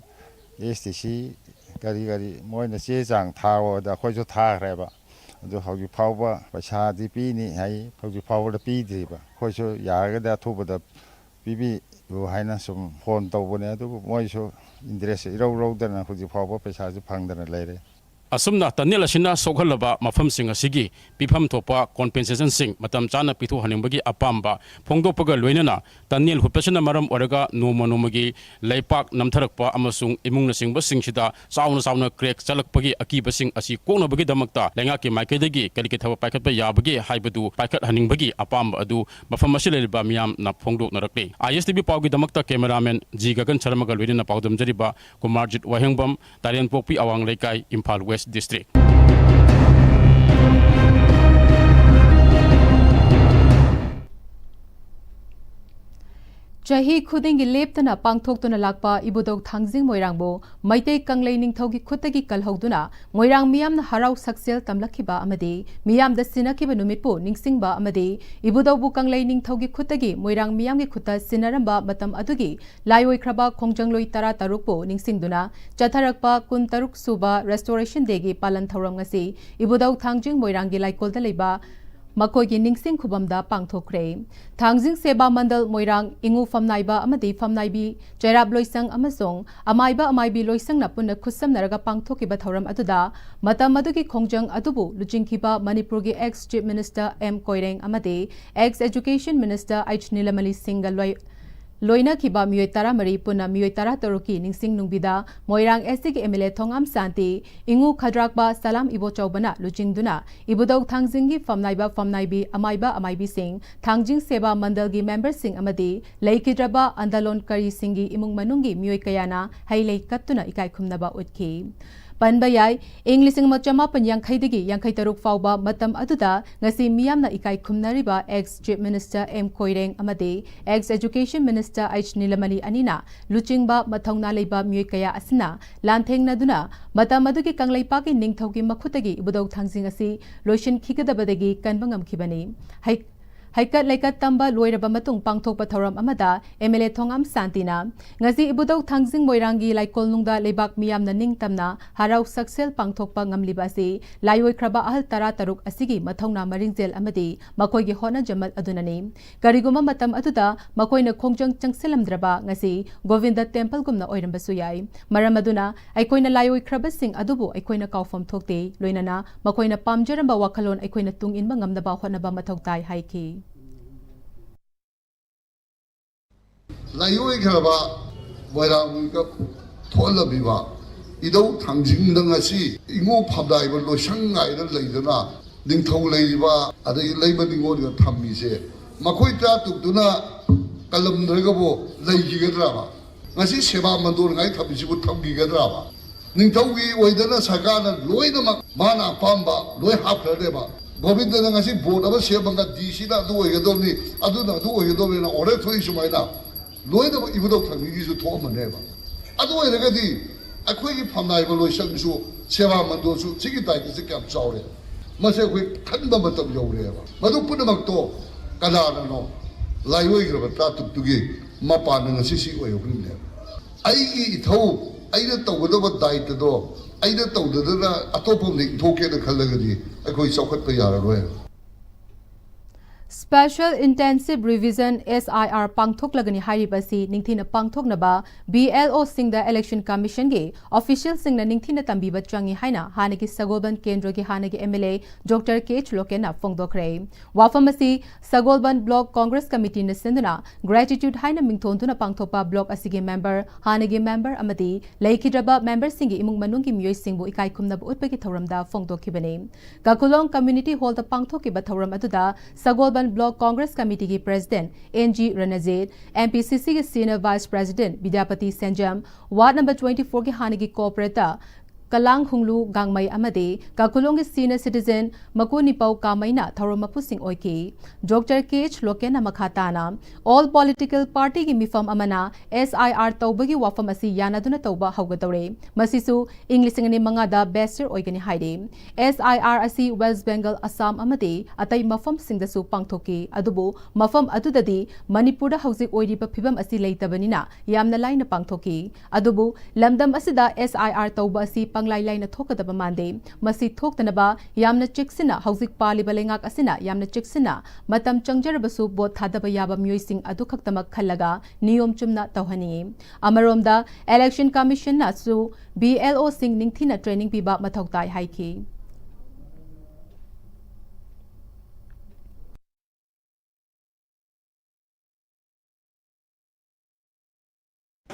ꯑꯦꯁ ꯇꯤ ꯁꯤ ꯀꯔꯤ ꯀꯔꯤ ꯃꯣꯏꯅ ꯆꯦ ꯆꯥꯡ ꯊꯥꯑꯣꯗ ꯑꯩꯈꯣꯏꯁꯨ ꯊꯥꯈ꯭ꯔꯦꯕ꯫ ꯑꯗꯨ ꯍꯧꯖꯤꯛ ꯐꯥꯎꯕ ꯄꯩꯁꯥꯗꯤ ꯄꯤꯅꯤ ꯍꯥꯏ, ꯍꯧꯖꯤꯛ ꯐꯥꯎꯕꯗ ꯄꯤꯗ꯭ꯔꯤꯕ꯫ ꯑꯩꯈꯣꯏꯁꯨ ꯌꯥꯔꯒꯗꯤ ꯑꯊꯨꯕꯗ ꯄꯤꯕꯤꯌꯨ ꯍꯥꯏꯅ ꯁꯨꯝ ꯐꯣꯟ ꯇꯧꯕꯅꯦ, ꯑꯗꯨꯕꯨ ꯃꯣꯏꯁꯨ ꯏꯟꯇꯔꯦꯁ ꯏꯔꯧ ꯂꯧꯗꯅ ꯍꯧꯖꯤꯛ ꯐꯥꯎꯕ ꯄꯩꯁꯥꯁꯨ ꯐꯪꯗꯅ ꯂꯩꯔꯦ꯫ ꯑꯁꯨꯝꯅ ꯇꯅꯦꯜ ꯑꯁꯤꯅ ꯁꯣꯛꯍꯜꯂꯕ ꯃꯐꯝꯁꯤꯡ ꯑꯁꯤꯒꯤ ꯄꯤꯐꯝ ꯊꯣꯛꯄ ꯀꯣꯝꯄꯦꯟꯁꯦꯁꯟꯁꯤꯡ ꯃꯇꯝ ꯆꯥꯅ ꯄꯤꯊꯣꯛꯍꯟꯅꯤꯡꯕꯒꯤ ꯑꯄꯥꯝꯕ ꯐꯣꯡꯗꯣꯛꯄꯒ ꯂꯣꯏꯅꯅ ꯇꯅꯦꯜ ꯍꯨꯠꯄꯁꯤꯅ ꯃꯔꯝ ꯑꯣꯏꯔꯒ ꯅꯣꯡꯃ ꯅꯣꯡꯃꯒꯤ ꯂꯩꯄꯥꯛ ꯅꯝꯊꯔꯛꯄ ꯑꯃꯁꯨꯡ ꯏꯃꯨꯡꯅꯆꯤꯡꯕꯁꯤꯡꯁꯤꯗ ꯆꯥꯎꯅ ꯆꯥꯎꯅ ꯀ꯭ꯔꯦꯛ ꯆꯠꯂꯛꯄꯒꯤ ꯑꯀꯤꯕꯁꯤꯡ ꯑꯁꯤ ꯀꯣꯛꯅꯕꯒꯤꯗꯃꯛꯇ ꯂꯩꯉꯥꯛꯀꯤ ꯃꯥꯏꯀꯩꯗꯒꯤ ꯀꯔꯤ ꯀꯔꯤ ꯊꯕꯛ ꯄꯥꯏꯈꯠꯄ ꯌꯥꯕꯒꯦ ꯍꯥꯏꯕꯗꯨ ꯄꯥꯏꯈꯠꯍꯟꯅꯤꯡꯕꯒꯤ ꯑꯄꯥꯝꯕ ꯑꯗꯨ ꯃꯐꯝ ꯑꯁꯤꯗ ꯂꯩꯔꯤꯕ ꯃꯤꯌꯥꯝꯅ ꯐꯣꯡꯗꯣꯛꯅꯔꯛꯂꯤ꯫ ꯑꯥꯏ S T V ꯄꯥꯎꯒꯤꯗꯃꯛꯇ cameraman G Gagan ꯁꯔꯃꯒ ꯂꯣꯏꯅꯅ ꯄꯥꯎꯗꯝꯖꯔꯤꯕ ꯀꯨꯃꯥꯔꯖꯤꯠ ꯋꯥꯍꯦꯡꯕꯝ, ꯇꯥꯔꯦꯟꯄꯣꯛꯄꯤ ꯑꯋꯥꯡ ꯂꯩꯀꯥꯏ, ꯏꯝꯐꯥꯜ ꯋꯦꯁ ꯗꯤꯁꯇ꯭ꯔꯤꯛ꯫ ꯆꯍꯤ ꯈꯨꯗꯤꯡꯒꯤ ꯂꯦꯞꯇꯅ ꯄꯥꯡꯊꯣꯛꯇꯨꯅ ꯂꯥꯛꯄ ꯏꯕꯨꯙꯧ ꯊꯥꯡꯖꯤꯡ ꯃꯣꯏꯔꯥꯡꯕꯨ ꯃꯩꯇꯩ ꯀꯪꯂꯩ ꯅꯤꯡꯊꯧꯒꯤ ꯈꯨꯠꯇꯒꯤ ꯀꯜꯍꯧꯗꯨꯅ ꯃꯣꯏꯔꯥꯡ ꯃꯤꯌꯥꯝꯅ ꯍꯔꯥꯎ ꯁꯛꯆꯦꯜ ꯇꯝꯂꯛꯈꯤꯕ ꯑꯃꯗꯤ ꯃꯤꯌꯥꯝꯗ ꯁꯤꯟꯅꯈꯤꯕ ꯅꯨꯃꯤꯠꯄꯨ ꯅꯤꯡꯁꯤꯡꯕ ꯑꯃꯗꯤ ꯏꯕꯨꯙꯧꯕꯨ ꯀꯪꯂꯩ ꯅꯤꯡꯊꯧꯒꯤ ꯈꯨꯠꯇꯒꯤ ꯃꯣꯏꯔꯥꯡ ꯃꯤꯌꯥꯝꯒꯤ ꯈꯨꯠꯇ ꯁꯤꯟꯅꯔꯝꯕ ꯃꯇꯝ ꯑꯗꯨꯒꯤ ꯂꯥꯏꯑꯣꯏꯈ꯭ꯔꯕ ꯈꯣꯡꯖꯪꯂꯣꯏ ꯇꯔꯥ ꯇꯔꯨꯛꯄꯨ ꯅꯤꯡꯁꯤꯡꯗꯨꯅ ꯆꯠꯊꯔꯛꯄ ꯀꯨꯟ ꯇꯔꯨꯛ ꯁꯨꯕ Restoration Day ꯒꯤ ꯄꯥꯂꯟ ꯊꯧꯔꯝ ꯉꯁꯤ ꯏꯕꯨꯙꯧ ꯊꯥꯡꯖꯤꯡ ꯃꯣꯏꯔꯥꯡꯒꯤ ꯂꯥꯏꯀꯣꯜꯗ ꯂꯩꯕ ꯃꯈꯣꯏꯒꯤ ꯅꯤꯡꯁꯤꯡ ꯈꯨꯕꯝꯗ ꯄꯥꯡꯊꯣꯛꯈ꯭ꯔꯦ꯫ ꯊꯥꯡꯖꯤꯡ ꯁꯦꯕꯥ ꯃꯟꯗꯜ ꯃꯣꯏꯔꯥꯡ, ꯏꯉꯨ ꯐꯝꯅꯥꯏꯕ ꯑꯃꯗꯤ ꯐꯝꯅꯥꯏꯕꯤ ꯆꯩꯔꯥꯞ ꯂꯣꯏꯁꯪ ꯑꯃꯁꯨꯡ ꯑꯃꯥꯏꯕ ꯑꯃꯥꯏꯕꯤ ꯂꯣꯏꯁꯪꯅ ꯄꯨꯟꯅ ꯈꯨꯠꯁꯝꯅꯔꯒ ꯄꯥꯡꯊꯣꯛꯈꯤꯕ ꯊꯧꯔꯝ ꯑꯗꯨꯗ ꯃꯇꯝ ꯑꯗꯨꯒꯤ ꯈꯣꯡꯖꯪ ꯑꯗꯨꯕꯨ ꯂꯨꯆꯤꯡꯈꯤꯕ ꯃꯅꯤꯄꯨꯔꯒꯤ ex Chief Minister M Koireng ꯑꯃꯗꯤ ex Education Minister H ꯅꯤꯂꯃꯅꯤ ꯁꯤꯡꯒ ꯂꯣꯏ-, ꯂꯣꯏꯅꯈꯤꯕ ꯃꯤꯑꯣꯏ ꯇꯔꯥꯃꯔꯤ ꯄꯨꯟꯅ ꯃꯤꯑꯣꯏ ꯇꯔꯥꯇꯔꯨꯛꯀꯤ ꯅꯤꯡꯁꯤꯡ ꯅꯨꯡꯕꯤꯗ ꯃꯣꯏꯔꯥꯡ S T ꯒꯤ M L A ꯊꯣꯉꯥꯝ ꯁꯥꯟꯇꯤ, ꯏꯉꯨ ꯈꯗ꯭ꯔꯥꯛꯄ ꯁꯂꯥꯝ ꯏꯕꯣꯆꯧꯕꯅ ꯂꯨꯆꯤꯡꯗꯨꯅ ꯏꯕꯨꯙꯧ ꯊꯥꯡꯖꯤꯡꯒꯤ ꯐꯝꯅꯥꯏꯕ ꯐꯝꯅꯥꯏꯕꯤ ꯑꯃꯥꯏꯕ ꯑꯃꯥꯏꯕꯤꯁꯤꯡ, ꯊꯥꯡꯖꯤꯡ ꯁꯦꯕꯥ ꯃꯟꯗꯜꯒꯤ ꯃꯦꯝꯕꯔꯁꯤꯡ ꯑꯃꯗꯤ ꯂꯩꯈꯤꯗ꯭ꯔꯕ ꯑꯟꯗꯂꯣꯟꯀꯔꯤꯁꯤꯡꯒꯤ ꯏꯃꯨꯡ ꯃꯅꯨꯡꯒꯤ ꯃꯤꯑꯣꯏ ꯀꯌꯥꯅ ꯍꯩ ꯂꯩ ꯀꯠꯇꯨꯅ ꯏꯀꯥꯏ ꯈꯨꯝꯅꯕ ꯎꯠꯈꯤ꯫ ꯄꯟꯕ ꯌꯥꯏ, ꯏꯪ ꯂꯤꯁꯤꯡ ꯑꯃ ꯆꯃꯥꯄꯟ ꯌꯥꯡꯈꯩꯗꯒꯤ ꯌꯥꯡꯈꯩ ꯇꯔꯨꯛ ꯐꯥꯎꯕ ꯃꯇꯝ ꯑꯗꯨꯗ ꯉꯁꯤ ꯃꯤꯌꯥꯝꯅ ꯏꯀꯥꯏ ꯈꯨꯝꯅꯔꯤꯕ ex Chief Minister M Koireng ꯑꯃꯗꯤ ex Education Minister H ꯅꯤꯂꯃꯅꯤ ꯑꯅꯤꯅ ꯂꯨꯆꯤꯡꯕ ꯃꯊꯧꯅꯥ ꯂꯩꯕ ꯃꯤꯑꯣꯏ ꯀꯌꯥ ꯑꯁꯤꯅ ꯂꯥꯟꯊꯦꯡꯅꯗꯨꯅ ꯃꯇꯝ ꯑꯗꯨꯒꯤ ꯀꯪꯂꯩꯄꯥꯛꯀꯤ ꯅꯤꯡꯊꯧꯒꯤ ꯃꯈꯨꯠꯇꯒꯤ ꯏꯕꯨꯙꯧ ꯊꯥꯡꯖꯤꯡ ꯑꯁꯤ ꯂꯣꯏꯁꯤꯟꯈꯤꯒꯗꯕꯗꯒꯤ ꯀꯟꯕ ꯉꯝꯈꯤꯕꯅꯤ꯫ ꯍꯩ-, ꯍꯩꯀꯠ ꯂꯩꯀꯠ ꯇꯝꯕ ꯂꯣꯏꯔꯕ ꯃꯇꯨꯡ ꯄꯥꯡꯊꯣꯛꯄ ꯊꯧꯔꯝ ꯑꯃꯗ M L A ꯊꯣꯉꯥꯝ ꯁꯥꯟꯇꯤꯅ ꯉꯁꯤ ꯏꯕꯨꯙꯧ ꯊꯥꯡꯖꯤꯡ ꯃꯣꯏꯔꯥꯡꯒꯤ ꯂꯥꯏꯀꯣꯜꯅꯨꯡꯗ ꯂꯩꯕꯥꯛ ꯃꯤꯌꯥꯝꯅ ꯅꯤꯡꯇꯝꯅ ꯍꯔꯥꯎ ꯁꯛꯁꯦꯜ ꯄꯥꯡꯊꯣꯛꯄ ꯉꯝꯂꯤꯕ ꯑꯁꯤ ꯂꯥꯏꯑꯣꯏꯈ꯭ꯔꯕ ꯑꯍꯜ ꯇꯔꯥꯇꯔꯨꯛ ꯑꯁꯤꯒꯤ ꯃꯊꯧꯅꯥ ꯃꯔꯤꯡꯖꯦꯜ ꯑꯃꯗꯤ ꯃꯈꯣꯏꯒꯤ ꯍꯣꯠꯅꯖꯃꯜ ꯑꯗꯨꯅꯅꯤ꯫ ꯀꯔꯤꯒꯨꯝꯕ ꯃꯇꯝ ꯑꯗꯨꯗ ꯃꯈꯣꯏꯅ ꯈꯣꯡꯖꯪ ꯆꯪꯁꯤꯜꯂꯝꯗ꯭ꯔꯕ ꯉꯁꯤ ꯒꯣꯕꯤꯟꯗ ꯇꯦꯝꯄꯜꯒꯨꯝꯅ ꯑꯣꯏꯔꯝꯕꯁꯨ ꯌꯥꯏ꯫ ꯃꯔꯝ ꯑꯗꯨꯅ ꯑꯩꯈꯣꯏꯅ ꯂꯥꯏꯑꯣꯏꯈ꯭ꯔꯕꯁꯤꯡ ꯑꯗꯨꯕꯨ ꯑꯩꯈꯣꯏꯅ ꯀꯥꯎꯐꯝ ꯊꯣꯛꯇꯦ, ꯂꯣꯏꯅꯅ ꯃꯈꯣꯏꯅ ꯄꯥꯝꯖꯔꯝꯕ ꯋꯥꯈꯜꯂꯣꯟ ꯑꯩꯈꯣꯏꯅ ꯇꯨꯡ ꯏꯟꯕ ꯉꯝꯅꯕ ꯍꯣꯠꯅꯕ ꯃꯊꯧ ꯇꯥꯏ ꯍꯥꯏꯈꯤ꯫ ꯂꯥꯏꯑꯣꯏꯈ꯭ꯔꯕ ꯃꯣꯏꯔꯥꯡꯒ ꯊꯣꯛꯍꯜꯂꯝꯃꯤꯕ ꯏꯙꯧ ꯊꯥꯡꯖꯤꯡꯗ ꯉꯁꯤ ꯏꯉꯨ ꯐꯝꯅꯥꯏꯕ ꯂꯣꯏꯁꯪ ꯉꯥꯏꯅ ꯂꯩꯗꯨꯅ ꯅꯤꯡꯊꯧ ꯂꯩꯔꯤꯕ ꯑꯗꯒꯤ ꯂꯩꯃ ꯅꯤꯉꯣꯜꯒ ꯊꯝꯃꯤꯁꯦ, ꯃꯈꯣꯏ ꯇꯔꯥꯇꯔꯨꯛꯇꯨꯅ ꯀꯜꯂꯝꯗ꯭ꯔꯒꯕꯨ ꯂꯩꯈꯤꯒꯗ꯭ꯔꯕ? ꯉꯁꯤ ꯁꯦꯕꯥ ꯃꯟꯗꯣꯟ ꯉꯥꯏ ꯊꯝꯃꯤꯁꯤꯕꯨ ꯊꯝꯈꯤꯒꯗ꯭ꯔꯕ? ꯅꯤꯡꯊꯧꯒꯤ ꯑꯣꯏꯗꯅ ꯁꯔꯀꯥꯔꯅ ꯂꯣꯏꯅꯃꯛ ꯃꯥꯅ ꯑꯄꯥꯝꯕ ꯂꯣꯏ ꯍꯥꯞꯈ꯭ꯔꯅꯦꯕ꯫ ꯒꯣꯕꯤꯟꯗꯅ ꯉꯁꯤ ꯕꯣꯔꯗ ꯑꯃ ꯁꯦꯝꯃꯒ ꯗꯤ ꯁꯤꯅ ꯑꯗꯨ ꯑꯣꯏꯒꯗꯕꯅꯤ, ꯑꯗꯨꯅ ꯑꯗꯨ ꯑꯣꯏꯒꯗꯕꯅꯤꯅ ꯑꯣꯔꯗꯔ ꯊꯣꯛꯏ ꯁꯨꯃꯥꯏꯅ ꯂꯣꯏꯅꯃꯛ ꯏꯕꯨꯙꯧ ꯊꯥꯡꯖꯤꯡꯒꯤꯁꯨ ꯊꯣꯛꯑꯝꯃꯅꯦꯕ꯫ ꯑꯗꯨ ꯑꯣꯏꯔꯒꯗꯤ ꯑꯩꯈꯣꯏꯒꯤ ꯐꯝꯅꯥꯏꯕ ꯂꯣꯏꯁꯪꯁꯨ, ꯁꯦꯕꯥ ꯃꯟꯗꯣꯟꯁꯨ ꯁꯤꯒꯤ ꯗꯥꯏꯇꯁꯦ ꯀꯌꯥꯝ ꯆꯥꯎꯔꯦ, ꯃꯁꯤ ꯑꯩꯈꯣꯏ ꯈꯟꯕ ꯃꯇꯝ ꯌꯧꯔꯦꯕ꯫ ꯃꯗꯨ ꯄꯨꯝꯅꯃꯛꯇꯣ ꯀꯅꯥꯅꯅꯣ? ꯂꯥꯏꯑꯣꯏꯈ꯭ꯔꯕ ꯇꯔꯥꯇꯔꯨꯛꯇꯨꯒꯤ ꯃꯄꯥꯟꯅ ꯉꯁꯤ ꯁꯤ ꯑꯣꯏꯍꯧꯔꯤꯕꯅꯦꯕ꯫ ꯑꯩꯒꯤ ꯏꯊꯧ, ꯑꯩꯅ ꯇꯧꯒꯗꯕ ꯗꯥꯏꯇꯗꯣ ꯑꯩꯅ ꯇꯧꯗꯗꯅ ꯑꯇꯣꯞꯄ ꯑꯃꯗ ꯏꯟꯊꯣꯛꯀꯦꯅ ꯈꯜꯂꯒꯗꯤ ꯑꯩꯈꯣꯏ ꯆꯥꯎꯈꯠꯄ ꯌꯥꯔꯔꯣꯏ꯫ Special Intensive Revision, S I R, ꯄꯥꯡꯊꯣꯛꯂꯒꯅꯤ ꯍꯥꯏꯔꯤꯕ ꯑꯁꯤ ꯅꯤꯡꯊꯤꯅ ꯄꯥꯡꯊꯣꯛꯅꯕ B L O ꯁꯤꯡꯗ Election Commission ꯒꯤ official ꯁꯤꯡꯅ ꯅꯤꯡꯊꯤꯅ ꯇꯝꯕꯤꯕ ꯆꯪꯏ ꯍꯥꯏꯅ ꯍꯥꯟꯅꯒꯤ ꯁꯒꯣꯜꯕꯟ ꯀꯦꯟꯗ꯭ꯔꯒꯤ ꯍꯥꯟꯅꯒꯤ M L A Doctor K H ꯂꯣꯀꯦꯟꯅ ꯐꯣꯡꯗꯣꯛꯈ꯭ꯔꯦ꯫ ꯋꯥꯐꯝ ꯑꯁꯤ ꯁꯒꯣꯜꯕꯟ Block Congress Committee ꯅ ꯁꯤꯟꯗꯨꯅ Gratitude ꯍꯥꯏꯅ ꯃꯤꯡꯊꯣꯟꯗꯨꯅ ꯄꯥꯡꯊꯣꯛꯄ block ꯑꯁꯤꯒꯤ member, ꯍꯥꯟꯅꯒꯤ member ꯑꯃꯗꯤ ꯂꯩꯈꯤꯗ꯭ꯔꯕ member ꯁꯤꯡꯒꯤ ꯏꯃꯨꯡ ꯃꯅꯨꯡꯒꯤ ꯃꯤꯑꯣꯏꯁꯤꯡꯕꯨ ꯏꯀꯥꯏ ꯈꯨꯝꯅꯕ ꯎꯠꯄꯒꯤ ꯊꯧꯔꯝꯗ ꯐꯣꯡꯗꯣꯛꯈꯤꯕꯅꯤ꯫ ꯀꯥꯀꯨꯂꯣꯡ Community Hall ꯗ ꯄꯥꯡꯊꯣꯛꯈꯤꯕ ꯊꯧꯔꯝ ꯑꯗꯨꯗ ꯁꯒꯣꯜꯕꯟ Block Congress Committee ꯒꯤ President N G ꯔꯅꯖꯤꯠ, M P C C ꯒꯤ Senior Vice President ꯕꯤꯗ꯭ꯌꯥꯄꯇꯤ ꯁꯦꯟꯖꯝ, Ward number twenty four ꯒꯤ ꯍꯥꯟꯅꯒꯤ corporator ꯀꯂꯥꯡ ꯍꯨꯡꯂꯨ ꯒꯥꯡꯃꯩ ꯑꯃꯗꯤ ꯀꯥꯀꯨꯂꯣꯡꯒꯤ senior citizen ꯃꯀꯨꯅꯤꯄꯧ ꯀꯥꯃꯩꯅ ꯊꯧꯔꯝ ꯃꯄꯨꯁꯤꯡ ꯑꯣꯏꯈꯤ꯫ Doctor K H ꯂꯣꯀꯦꯟꯅ ꯃꯈꯥ ꯇꯥꯅ, All political party ꯒꯤ ꯃꯤꯐꯝ ꯑꯃꯅ S I R ꯇꯧꯕꯒꯤ ꯋꯥꯐꯝ ꯑꯁꯤ ꯌꯥꯅꯗꯨꯅ ꯇꯧꯕ ꯍꯧꯒꯗꯧꯔꯦ꯫ ꯃꯁꯤꯁꯨ ꯏꯪ ꯂꯤꯁꯤꯡ ꯑꯅꯤ ꯃꯉꯥꯗ ꯕꯦꯁꯇꯔ ꯑꯣꯏꯒꯅꯤ ꯍꯥꯏꯔꯤ꯫ S I R ꯑꯁꯤ West Bengal, Assam ꯑꯃꯗꯤ ꯑꯇꯩ ꯃꯐꯝꯁꯤꯡꯗꯁꯨ ꯄꯥꯡꯊꯣꯛꯈꯤ꯫ ꯑꯗꯨꯕꯨ ꯃꯐꯝ ꯑꯗꯨꯗꯗꯤ ꯃꯅꯤꯄꯨꯔꯗ ꯍꯧꯖꯤꯛ ꯑꯣꯏꯔꯤꯕ ꯐꯤꯕꯝ ꯑꯁꯤ ꯂꯩꯇꯕꯅꯤꯅ ꯌꯥꯝꯅ ꯂꯥꯏꯅ ꯄꯥꯡꯊꯣꯛꯈꯤ꯫ ꯑꯗꯨꯕꯨ ꯂꯝꯗꯝ ꯑꯁꯤꯗ S I R ꯇꯧꯕ ꯑꯁꯤ ꯄꯪꯂꯥꯏ ꯂꯥꯏꯅ ꯊꯣꯛꯀꯗꯕ ꯃꯥꯟꯗꯦ꯫ ꯃꯁꯤ ꯊꯣꯛꯇꯅꯕ ꯌꯥꯝꯅ ꯆꯦꯛꯁꯤꯟꯅ, ꯍꯧꯖꯤꯛ ꯄꯥꯜꯂꯤꯕ ꯂꯩꯉꯥꯛ ꯑꯁꯤꯅ ꯌꯥꯝꯅ ꯆꯦꯛꯁꯤꯟꯅ ꯃꯇꯝ ꯆꯪꯖꯔꯕꯁꯨ ꯚꯣꯠ ꯊꯥꯗꯕ ꯌꯥꯕ ꯃꯤꯑꯣꯏꯁꯤꯡ ꯑꯗꯨ ꯈꯛꯇꯃꯛ ꯈꯜꯂꯒ ꯅꯤꯌꯣꯝ ꯆꯨꯝꯅ ꯇꯧꯍꯟꯅꯤꯡꯏ꯫ ꯑꯃꯔꯣꯝꯗ, Election Commission ꯅꯁꯨ B L O ꯁꯤꯡ ꯅꯤꯡꯊꯤꯅ training ꯄꯤꯕ ꯃꯊꯧ ꯇꯥꯏ ꯍꯥꯏꯈꯤ꯫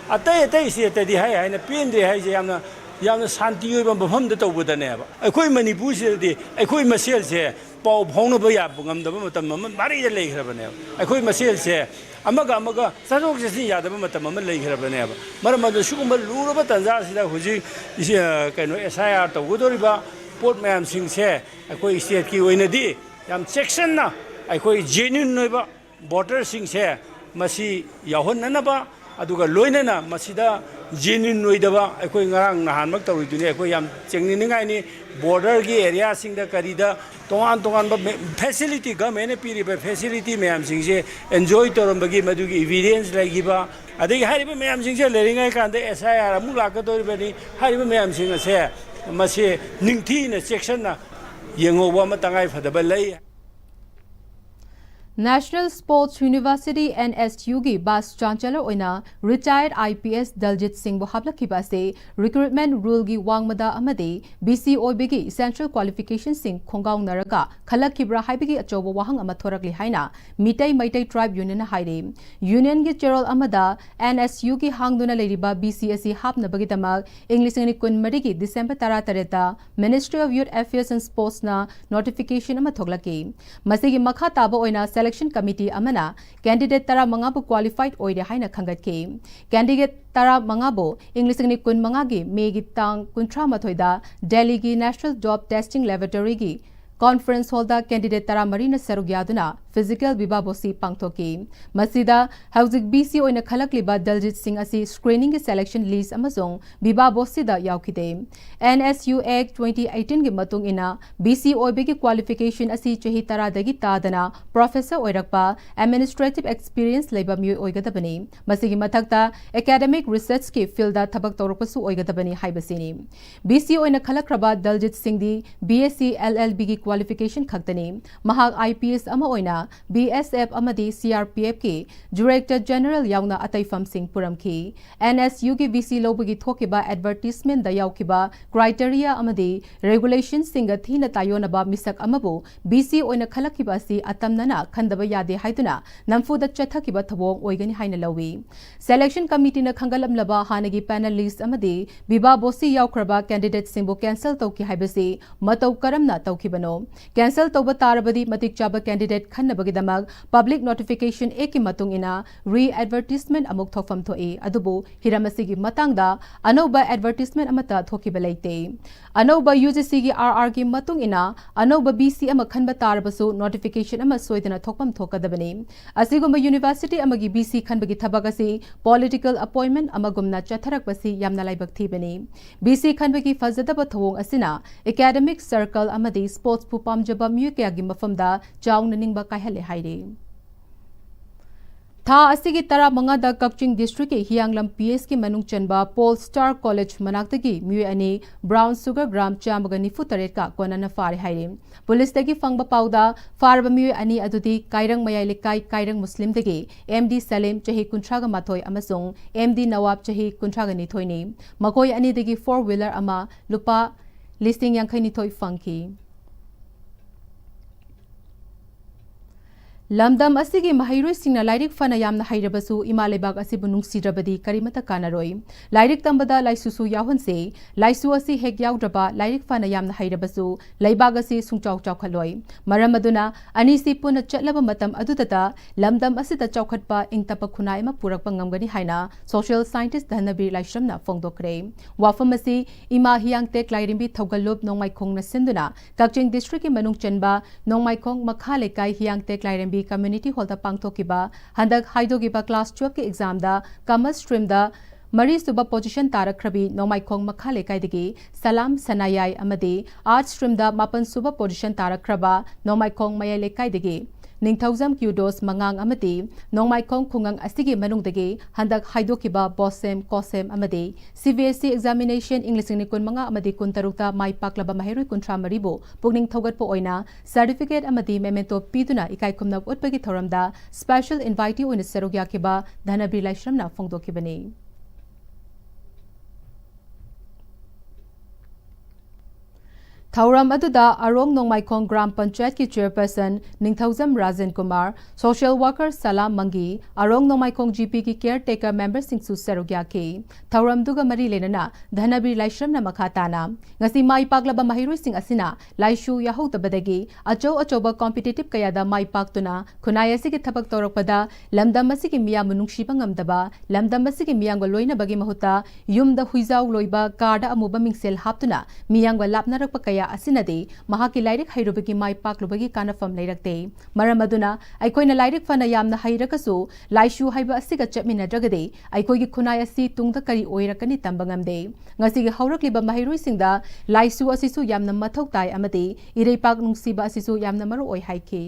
ꯑꯇꯩ ꯑꯇꯩ state ꯇꯗꯤ ꯍꯥꯏ ꯍꯥꯏꯅ ꯄꯦꯟꯗ꯭ꯔꯦ ꯍꯥꯏꯁꯦ ꯌꯥꯝꯅ, ꯌꯥꯝꯅ ꯁꯥꯟꯇꯤ ꯑꯣꯏꯕ ꯃꯐꯝꯗ ꯇꯧꯕꯗꯅꯦꯕ꯫ ꯑꯩꯈꯣꯏ ꯃꯅꯤꯄꯨꯔꯁꯤꯗꯗꯤ ꯑꯩꯈꯣꯏ ꯃꯁꯦꯜꯁꯦ ꯄꯥꯎ ꯐꯥꯎꯅꯕ ꯌꯥꯕ ꯉꯝꯗꯕ ꯃꯇꯝ ꯑꯃ ꯃꯔꯤꯗ ꯂꯩꯈ꯭ꯔꯕꯅꯦꯕ꯫ ꯑꯩꯈꯣꯏ ꯃꯁꯦꯜꯁꯦ ꯑꯃꯒ ꯑꯃꯒ ꯆꯠꯊꯣꯛ ꯆꯠꯁꯤꯟ ꯌꯥꯗꯕ ꯃꯇꯝ ꯑꯃ ꯂꯩꯈ꯭ꯔꯕꯅꯦꯕ꯫ ꯃꯔꯝ ꯑꯗꯨꯅ ꯁꯤꯒꯨꯝꯕ ꯂꯨꯔꯕ ꯇꯥꯟꯖꯥ ꯑꯁꯤꯗ ꯍꯧꯖꯤꯛ ꯏꯁꯤ-, ꯑ, ꯀꯩꯅꯣ, S I R ꯇꯧꯒꯗꯧꯔꯤꯕ ꯄꯣꯠ ꯃꯌꯥꯝꯁꯤꯡꯁꯦ ꯑꯩꯈꯣꯏ state ꯀꯤ ꯑꯣꯏꯅꯗꯤ ꯌꯥꯝ ꯆꯦꯛꯁꯤꯟꯅ ꯑꯩꯈꯣꯏ genuine ꯑꯣꯏꯕ voter ꯁꯤꯡꯁꯦ ꯃꯁꯤ ꯌꯥꯎꯍꯟꯅꯅꯕ, ꯑꯗꯨꯒ ꯂꯣꯏꯅꯅ ꯃꯁꯤꯗ genuine ꯑꯣꯏꯗꯕ, ꯑꯩꯈꯣꯏ ꯉꯔꯥꯡ ꯅꯍꯥꯟꯃꯛ ꯇꯧꯔꯤꯗꯨꯅꯤ, ꯑꯩꯈꯣꯏ ꯌꯥꯝ ꯆꯦꯡꯅꯤꯡꯅꯤꯡꯉꯥꯏꯅꯤ꯫ Border ꯒꯤ area ꯁꯤꯡꯗ ꯀꯔꯤꯗ ꯇꯣꯉꯥꯟ ꯇꯣꯉꯥꯟꯕ ꯃꯦ-, facility, government ꯅ ꯄꯤꯔꯤꯕ facility ꯃꯌꯥꯝꯁꯤꯡꯁꯦ enjoy ꯇꯧꯔꯝꯕꯒꯤ ꯃꯗꯨꯒꯤ evidence ꯂꯩꯈꯤꯕ, ꯑꯗꯒꯤ ꯍꯥꯏꯔꯤꯕ ꯃꯌꯥꯝꯁꯤꯡꯁꯦ ꯂꯩꯔꯤꯉꯩ ꯀꯥꯟꯗ S I R ꯑꯃꯨꯛ ꯂꯥꯛꯀꯗꯧꯔꯤꯕꯅꯤ꯫ ꯍꯥꯏꯔꯤꯕ ꯃꯌꯥꯝꯁꯤꯡ ꯑꯁꯦ ꯃꯁꯤ ꯅꯤꯡꯊꯤꯅ ꯆꯦꯛꯁꯤꯟꯅ ꯌꯦꯡꯍꯧꯕ ꯑꯃ ꯇꯉꯥꯏ ꯐꯗꯕ ꯂꯩ꯫ National Sports University, NSU ꯒꯤ Vice Chancellor ꯑꯣꯏꯅ retired IPS ꯗꯜꯖꯤꯠ ꯁꯤꯡꯕꯨ ꯍꯥꯞꯂꯛꯈꯤꯕ ꯑꯁꯤ recruitment rule ꯒꯤ ꯋꯥꯡꯃꯗ ꯑꯃꯗꯤ VC ꯑꯣꯏꯕꯒꯤ essential qualification ꯁꯤꯡ ꯈꯣꯡꯒꯥꯎꯅꯔꯒ ꯈꯜꯂꯛꯈꯤꯕ꯭ꯔꯥ ꯍꯥꯏꯕꯒꯤ ꯑꯆꯧꯕ ꯋꯥꯍꯪ ꯑꯃ ꯊꯣꯔꯛꯂꯤ ꯍꯥꯏꯅ ꯃꯤꯇꯩ ꯃꯩꯇꯩ Tribe Union ꯅ ꯍꯥꯏꯔꯤ꯫ Union ꯒꯤ ꯆꯦꯔꯣꯜ ꯑꯃꯗ NSU ꯒꯤ ꯍꯥꯡꯗꯨꯅ ꯂꯩꯔꯤꯕ VC ꯑꯁꯤ ꯍꯥꯞꯅꯕꯒꯤꯗꯃꯛ ꯏꯪ ꯂꯤꯁꯤꯡ ꯑꯅꯤ ꯀꯨꯟꯃꯔꯤꯒꯤ December ꯇꯔꯥꯇꯔꯦꯠꯇ Ministry of Youth Affairs and Sports ꯅ notification ꯑꯃ ꯊꯣꯛꯂꯛꯈꯤ꯫ ꯃꯁꯤꯒꯤ ꯃꯈꯥ ꯇꯥꯕ ꯑꯣꯏꯅ selection committee ꯑꯃꯅ candidate ꯇꯔꯥꯃꯉꯥꯕꯨ qualified ꯑꯣꯏꯔꯦ ꯍꯥꯏꯅ ꯈꯟꯒꯠꯈꯤ꯫ Candidate ꯇꯔꯥꯃꯉꯥꯕꯨ ꯏꯪ ꯂꯤꯁꯤꯡ ꯑꯅꯤ ꯀꯨꯟꯃꯉꯥꯒꯤ May ꯒꯤ ꯇꯥꯡ ꯀꯨꯟꯊ꯭ꯔꯥꯃꯥꯊꯣꯏꯗ Delhi ꯒꯤ National Job Testing Laboratory ꯒꯤ conference hall ꯗ candidate ꯇꯔꯥꯃꯔꯤꯅ ꯁꯔꯨꯛ ꯌꯥꯗꯨꯅ physical viva voce ꯄꯥꯡꯊꯣꯛꯈꯤ꯫ ꯃꯁꯤꯗ ꯍꯧꯖꯤꯛ VC ꯑꯣꯏꯅ ꯈꯜꯂꯛꯂꯤꯕ ꯗꯜꯖꯤꯠ ꯁꯤꯡ ꯑꯁꯤ screening ꯒꯤ selection list ꯑꯃꯁꯨꯡ viva voce ꯗ ꯌꯥꯎꯈꯤꯗꯦ꯫ NSU Act twenty eighteen ꯒꯤ ꯃꯇꯨꯡ ꯏꯟꯅ VC ꯑꯣꯏꯕꯒꯤ qualification ꯑꯁꯤ ꯆꯍꯤ ꯇꯔꯥꯗꯒꯤ ꯇꯥꯗꯅ professor ꯑꯣꯏꯔꯛꯄ, administrative experience ꯂꯩꯕ ꯃꯤꯑꯣꯏ ꯑꯣꯏꯒꯗꯕꯅꯤ꯫ ꯃꯁꯤꯒꯤ ꯃꯊꯛꯇ academic research ꯀꯤ field ꯗ ꯊꯕꯛ ꯇꯧꯔꯛꯄꯁꯨ ꯑꯣꯏꯒꯗꯕꯅꯤ ꯍꯥꯏꯕꯁꯤꯅꯤ꯫ VC ꯑꯣꯏꯅ ꯈꯜꯂꯛꯈ꯭ꯔꯕ ꯗꯜꯖꯤꯠ ꯁꯤꯡꯗꯤ BSc LLB ꯒꯤ qualification ꯈꯛꯇꯅꯤ꯫ ꯃꯍꯥꯛ IPS ꯑꯃ ꯑꯣꯏꯅ BSF ꯑꯃꯗꯤ CRPF ꯀꯤ Director General ꯌꯥꯎꯅ ꯑꯇꯩ ꯐꯝꯁꯤꯡ ꯄꯨꯔꯝꯈꯤ꯫ NSU ꯒꯤ VC ꯂꯧꯕꯒꯤ ꯊꯣꯛꯈꯤꯕ advertisement ꯗ ꯌꯥꯎꯈꯤꯕ criteria ꯑꯃꯗꯤ regulation ꯁꯤꯡꯒ ꯊꯤꯅ ꯇꯥꯏꯌꯣꯟꯅꯕ ꯃꯤꯁꯛ ꯑꯃꯕꯨ VC ꯑꯣꯏꯅ ꯈꯜꯂꯛꯈꯤꯕ ꯑꯁꯤ ꯑꯇꯝꯅꯅ ꯈꯟꯗꯕ ꯌꯥꯗꯦ ꯍꯥꯏꯗꯨꯅ ꯅꯝꯐꯨꯗ ꯆꯠꯊꯈꯤꯕ ꯊꯧꯑꯣꯡ ꯑꯣꯏꯒꯅꯤ ꯍꯥꯏꯅ ꯂꯧꯏ꯫ Selection committee ꯅ ꯈꯟꯒꯠꯂꯝꯂꯕ ꯍꯥꯟꯅꯒꯤ panelist ꯑꯃꯗꯤ viva voce ꯌꯥꯎꯈ꯭ꯔꯕ candidate ꯁꯤꯡꯕꯨ cancel ꯇꯧꯈꯤ ꯍꯥꯏꯕꯁꯤ ꯃꯇꯧ ꯀꯔꯝꯅ ꯇꯧꯈꯤꯕꯅꯣ? Cancel ꯇꯧꯕ ꯇꯥꯔꯕꯗꯤ ꯃꯇꯤꯛ ꯆꯥꯕ candidate ꯈꯟꯅꯕꯒꯤꯗꯃꯛ Public Notification Act ꯀꯤ ꯃꯇꯨꯡ ꯏꯟꯅ re-advertisement ꯑꯃꯨꯛ ꯊꯣꯛꯐꯝ ꯊꯣꯛꯏ꯫ ꯑꯗꯨꯕꯨ ꯍꯤꯔꯝ ꯑꯁꯤꯒꯤ ꯃꯇꯥꯡꯗ ꯑꯅꯧꯕ advertisement ꯑꯃꯠꯇ ꯊꯣꯛꯈꯤꯕ ꯂꯩꯇꯦ꯫ ꯑꯅꯧꯕ UGC ꯒꯤ RR ꯒꯤ ꯃꯇꯨꯡ ꯏꯟꯅ ꯑꯅꯧꯕ VC ꯑꯃ ꯈꯟꯕ ꯇꯥꯔꯕꯁꯨ notification ꯑꯃ ꯁꯣꯏꯗꯅ ꯊꯣꯛꯐꯝ ꯊꯣꯛꯀꯗꯕꯅꯤ꯫ ꯑꯁꯤꯒꯨꯝꯕ university ꯑꯃꯒꯤ VC ꯈꯟꯕꯒꯤ ꯊꯕꯛ ꯑꯁꯤ political appointment ꯑꯃꯒꯨꯝꯅ ꯆꯠꯊꯔꯛꯄꯁꯤ ꯌꯥꯝꯅ ꯂꯥꯏꯕꯛ ꯊꯤꯕꯅꯤ꯫ VC ꯈꯟꯕꯒꯤ ꯐꯖꯗꯕ ꯊꯧꯑꯣꯡ ꯑꯁꯤꯅ academic circle ꯑꯃꯗꯤ sports ꯄꯨ ꯄꯥꯝꯖꯕ ꯃꯤꯑꯣꯏ ꯀꯌꯥꯒꯤ ꯃꯐꯝꯗ ꯆꯥꯎꯅ ꯅꯤꯡꯕ ꯀꯥꯏꯍꯜꯂꯦ ꯍꯥꯏꯔꯤ꯫ ꯊꯥ ꯑꯁꯤꯒꯤ ꯇꯔꯥꯃꯉꯥꯗ ꯀꯛꯆꯤꯡ district ꯀꯤ ꯍꯤꯌꯥꯡꯂꯝ P S ꯀꯤ ꯃꯅꯨꯡ ꯆꯟꯕ Pole Star College ꯃꯅꯥꯛꯇꯒꯤ ꯃꯤꯑꯣꯏ ꯑꯅꯤ brown sugar gram ꯆꯥꯝꯃꯒ ꯅꯤꯐꯨ ꯇꯔꯦꯠꯀ ꯀꯣꯟꯅꯅ ꯐꯥꯔꯦ ꯍꯥꯏꯔꯤ꯫ ꯄꯨꯂꯤꯁꯇꯒꯤ ꯐꯪꯕ ꯄꯥꯎꯗ, ꯐꯥꯔꯕ ꯃꯤꯑꯣꯏ ꯑꯅꯤ ꯑꯗꯨꯗꯤ ꯀꯥꯏꯔꯪ ꯃꯌꯥꯏ ꯂꯩꯀꯥꯏ ꯀꯥꯏꯔꯪ ꯃꯨꯁꯂꯤꯝꯗꯒꯤ M D ꯁꯂꯤꯝ, ꯆꯍꯤ ꯀꯨꯟꯊ꯭ꯔꯥꯒ ꯃꯥꯊꯣꯏ, ꯑꯃꯁꯨꯡ M D ꯅꯋꯥꯕ, ꯆꯍꯤ ꯀꯨꯟꯊ꯭ꯔꯥꯒ ꯅꯤꯊꯣꯏꯅꯤ꯫ ꯃꯈꯣꯏ ꯑꯅꯤꯗꯒꯤ four wheeler ꯑꯃ ꯂꯨꯄꯥ ꯂꯤꯁꯤꯡ ꯌꯥꯡꯈꯩꯅꯤꯊꯣꯏ ꯐꯪꯈꯤ꯫ ꯂꯝꯗꯝ ꯑꯁꯤꯒꯤ ꯃꯍꯩꯔꯣꯏꯁꯤꯡꯅ ꯂꯥꯏꯔꯤꯛ ꯐꯅ ꯌꯥꯝꯅ ꯍꯩꯔꯕꯁꯨ ꯏꯃꯥ ꯂꯩꯕꯥꯛ ꯑꯁꯤꯕꯨ ꯅꯨꯡꯁꯤꯗ꯭ꯔꯕꯗꯤ ꯀꯔꯤꯃꯠꯇ ꯀꯥꯟꯅꯔꯣꯏ꯫ ꯂꯥꯏꯔꯤꯛ ꯇꯝꯕꯗ ꯂꯥꯏꯁꯨꯁꯨ ꯌꯥꯎꯍꯟꯁꯤ꯫ ꯂꯥꯏꯁꯨ ꯑꯁꯤ ꯍꯦꯛ ꯌꯥꯎꯗ꯭ꯔꯕ, ꯂꯥꯏꯔꯤꯛ ꯐꯅ ꯌꯥꯝꯅ ꯍꯩꯔꯕꯁꯨ ꯂꯩꯕꯥꯛ ꯑꯁꯤ ꯁꯨꯡꯆꯥꯎ ꯆꯥꯎꯈꯠꯂꯣꯏ꯫ ꯃꯔꯝ ꯑꯗꯨꯅ ꯑꯅꯤꯁꯤ ꯄꯨꯟꯅ ꯆꯠꯂꯕ ꯃꯇꯝ ꯑꯗꯨꯗꯇ ꯂꯝꯗꯝ ꯑꯁꯤꯗ ꯆꯥꯎꯈꯠꯄ, ꯏꯪ ꯇꯞꯄ ꯈꯨꯟꯅꯥꯏ ꯑꯃ ꯄꯨꯔꯛꯄ ꯉꯝꯒꯅꯤ ꯍꯥꯏꯅ social scientist ꯙꯅꯕꯤꯔ ꯂꯥꯏꯁ꯭ꯔꯝꯅ ꯐꯣꯡꯗꯣꯛꯈ꯭ꯔꯦ꯫ ꯋꯥꯐꯝ ꯑꯁꯤ ꯏꯃꯥ ꯍꯤꯌꯥꯡꯇꯦꯛ ꯂꯥꯏꯔꯦꯝꯕꯤ ꯊꯧꯒꯜꯂꯨꯞ ꯅꯣꯡꯃꯥꯏꯈꯣꯡꯅ ꯁꯤꯟꯗꯨꯅ ꯀꯛꯆꯤꯡ district ꯀꯤ ꯃꯅꯨꯡ ꯆꯟꯕ ꯅꯣꯡꯃꯥꯏꯈꯣꯡ ꯃꯈꯥ ꯂꯩꯀꯥꯏ ꯍꯤꯌꯥꯡꯇꯦꯛ ꯂꯥꯏꯔꯦꯝꯕꯤ community hall ꯗ ꯄꯥꯡꯊꯣꯛꯈꯤꯕ ꯍꯟꯗꯛ ꯍꯥꯏꯗꯣꯛꯈꯤꯕ class twelve ꯀꯤ exam ꯗ commerce stream ꯗ ꯃꯔꯤꯁꯨꯕ position ꯇꯥꯔꯛꯈ꯭ꯔꯕꯤ ꯅꯣꯡꯃꯥꯏꯈꯣꯡ ꯃꯈꯥ ꯂꯩꯀꯥꯏꯗꯒꯤ ꯁꯂꯥꯝ ꯁꯅꯥꯌꯥꯏ ꯑꯃꯗꯤ arts stream ꯗ ꯃꯥꯄꯟꯁꯨꯕ position ꯇꯥꯔꯛꯈ꯭ꯔꯕ ꯅꯣꯡꯃꯥꯏꯈꯣꯡ ꯃꯌꯥꯏ ꯂꯩꯀꯥꯏꯗꯒꯤ ꯅꯤꯡꯊꯧꯖꯝ ꯀ꯭ꯌꯨꯗꯣꯁ ꯃꯉꯥꯡ ꯑꯃꯗꯤ ꯅꯣꯡꯃꯥꯏꯈꯣꯡ ꯈꯨꯡꯒꯪ ꯑꯁꯤꯒꯤ ꯃꯅꯨꯡꯗꯒꯤ ꯍꯟꯗꯛ ꯍꯥꯏꯗꯣꯛꯈꯤꯕ ꯕꯣꯁꯦꯝ ꯀꯣꯁꯦꯝ ꯑꯃꯗꯤ C B S E examination ꯏꯪ ꯂꯤꯁꯤꯡ ꯑꯅꯤ ꯀꯨꯟꯃꯉꯥ ꯑꯃꯗꯤ ꯀꯨꯟꯇꯔꯨꯛꯇ ꯃꯥꯏ ꯄꯥꯛꯂꯕ ꯃꯍꯩꯔꯣꯏ ꯀꯨꯟꯊ꯭ꯔꯥ ꯃꯔꯤꯕꯨ ꯄꯨꯛꯅꯤꯡ ꯊꯧꯒꯠꯄ ꯑꯣꯏꯅ certificate ꯑꯃꯗꯤ memento ꯄꯤꯗꯨꯅ ꯏꯀꯥꯏ ꯈꯨꯝꯅꯕ ꯎꯠꯄꯒꯤ ꯊꯧꯔꯝꯗ special invitee ꯑꯣꯏꯅ ꯁꯔꯨꯛ ꯌꯥꯈꯤꯕ ꯙꯅꯕꯤꯔ ꯂꯥꯏꯁ꯭ꯔꯝꯅ ꯐꯣꯡꯗꯣꯛꯈꯤꯕꯅꯤ꯫ ꯊꯧꯔꯝ ꯑꯗꯨꯗ ꯑꯔꯣꯡ ꯅꯣꯡꯃꯥꯏꯈꯣꯡ ꯒ꯭ꯔꯥꯝ ꯄꯟꯆꯥꯌꯠꯀꯤ chairperson ꯅꯤꯡꯊꯧꯖꯝ ꯔꯥꯖꯦꯟ ꯀꯨꯃꯥꯔ, social worker ꯁꯂꯥꯝ ꯃꯪꯒꯤ, ꯑꯔꯣꯡ ꯅꯣꯡꯃꯥꯏꯈꯣꯡ G P ꯒꯤ caretaker member ꯁꯤꯡꯁꯨ ꯁꯔꯨꯛ ꯌꯥꯈꯤ꯫ ꯊꯧꯔꯝꯗꯨꯒ ꯃꯔꯤ ꯂꯩꯅꯅ ꯙꯅꯕꯤꯔ ꯂꯥꯏꯁ꯭ꯔꯝꯅ ꯃꯈꯥ ꯇꯥꯅ, ꯉꯁꯤ ꯃꯥꯏ ꯄꯥꯛꯂꯕ ꯃꯍꯩꯔꯣꯏꯁꯤꯡ ꯑꯁꯤꯅ ꯂꯥꯏꯁꯨ ꯌꯥꯍꯧꯗꯕꯗꯒꯤ ꯑꯆꯧ ꯑꯆꯧꯕ competitive ꯀꯌꯥꯗ ꯃꯥꯏ ꯄꯥꯛꯇꯨꯅ ꯈꯨꯟꯅꯥꯏ ꯑꯁꯤꯒꯤ ꯊꯕꯛ ꯇꯧꯔꯛꯄꯗ ꯂꯝꯗꯝ ꯑꯁꯤꯒꯤ ꯃꯤꯌꯥꯝꯕꯨ ꯅꯨꯡꯁꯤꯕ ꯉꯝꯗꯕ, ꯂꯝꯗꯝ ꯑꯁꯤꯒꯤ ꯃꯤꯌꯥꯝꯒ ꯂꯣꯏꯅꯕꯒꯤ ꯃꯍꯨꯠꯇ ꯌꯨꯝꯗ ꯍꯨꯏꯖꯥꯎ ꯂꯣꯏꯕ, ꯀꯥꯔꯗ ꯑꯃꯨꯕ ꯃꯤꯡꯁꯦꯜ ꯍꯥꯞꯇꯨꯅ ꯃꯤꯌꯥꯝꯒ ꯂꯥꯞꯅꯔꯛꯄ ꯀꯌꯥ ꯑꯁꯤꯅꯗꯤ ꯃꯍꯥꯛꯀꯤ ꯂꯥꯏꯔꯤꯛ ꯍꯩꯔꯨꯕꯒꯤ ꯃꯥꯏ ꯄꯥꯛꯂꯨꯕꯒꯤ ꯀꯥꯟꯅꯐꯝ ꯂꯩꯔꯛꯇꯦ꯫ ꯃꯔꯝ ꯑꯗꯨꯅ ꯑꯩꯈꯣꯏꯅ ꯂꯥꯏꯔꯤꯛ ꯐꯅ ꯌꯥꯝꯅ ꯍꯩꯔꯒꯁꯨ ꯂꯥꯏꯁꯨ ꯍꯩꯕ ꯑꯁꯤꯒ ꯆꯠꯃꯤꯟꯅꯗ꯭ꯔꯒꯗꯤ ꯑꯩꯈꯣꯏꯒꯤ ꯈꯨꯟꯅꯥꯏ ꯑꯁꯤ ꯇꯨꯡꯗ ꯀꯔꯤ ꯑꯣꯏꯔꯛꯀꯅꯤ ꯇꯝꯕ ꯉꯝꯗꯦ꯫ ꯉꯁꯤꯒꯤ ꯍꯧꯔꯛꯂꯤꯕ ꯃꯍꯩꯔꯣꯏꯁꯤꯡꯗ ꯂꯥꯏꯁꯨ ꯑꯁꯤꯁꯨ ꯌꯥꯝꯅ ꯃꯊꯧ ꯇꯥꯏ ꯑꯃꯗꯤ ꯏꯔꯩꯄꯥꯛ ꯅꯨꯡꯁꯤꯕ ꯑꯁꯤꯁꯨ ꯌꯥꯝꯅ ꯃꯔꯨ ꯑꯣꯏ ꯍꯥꯏꯈꯤ꯫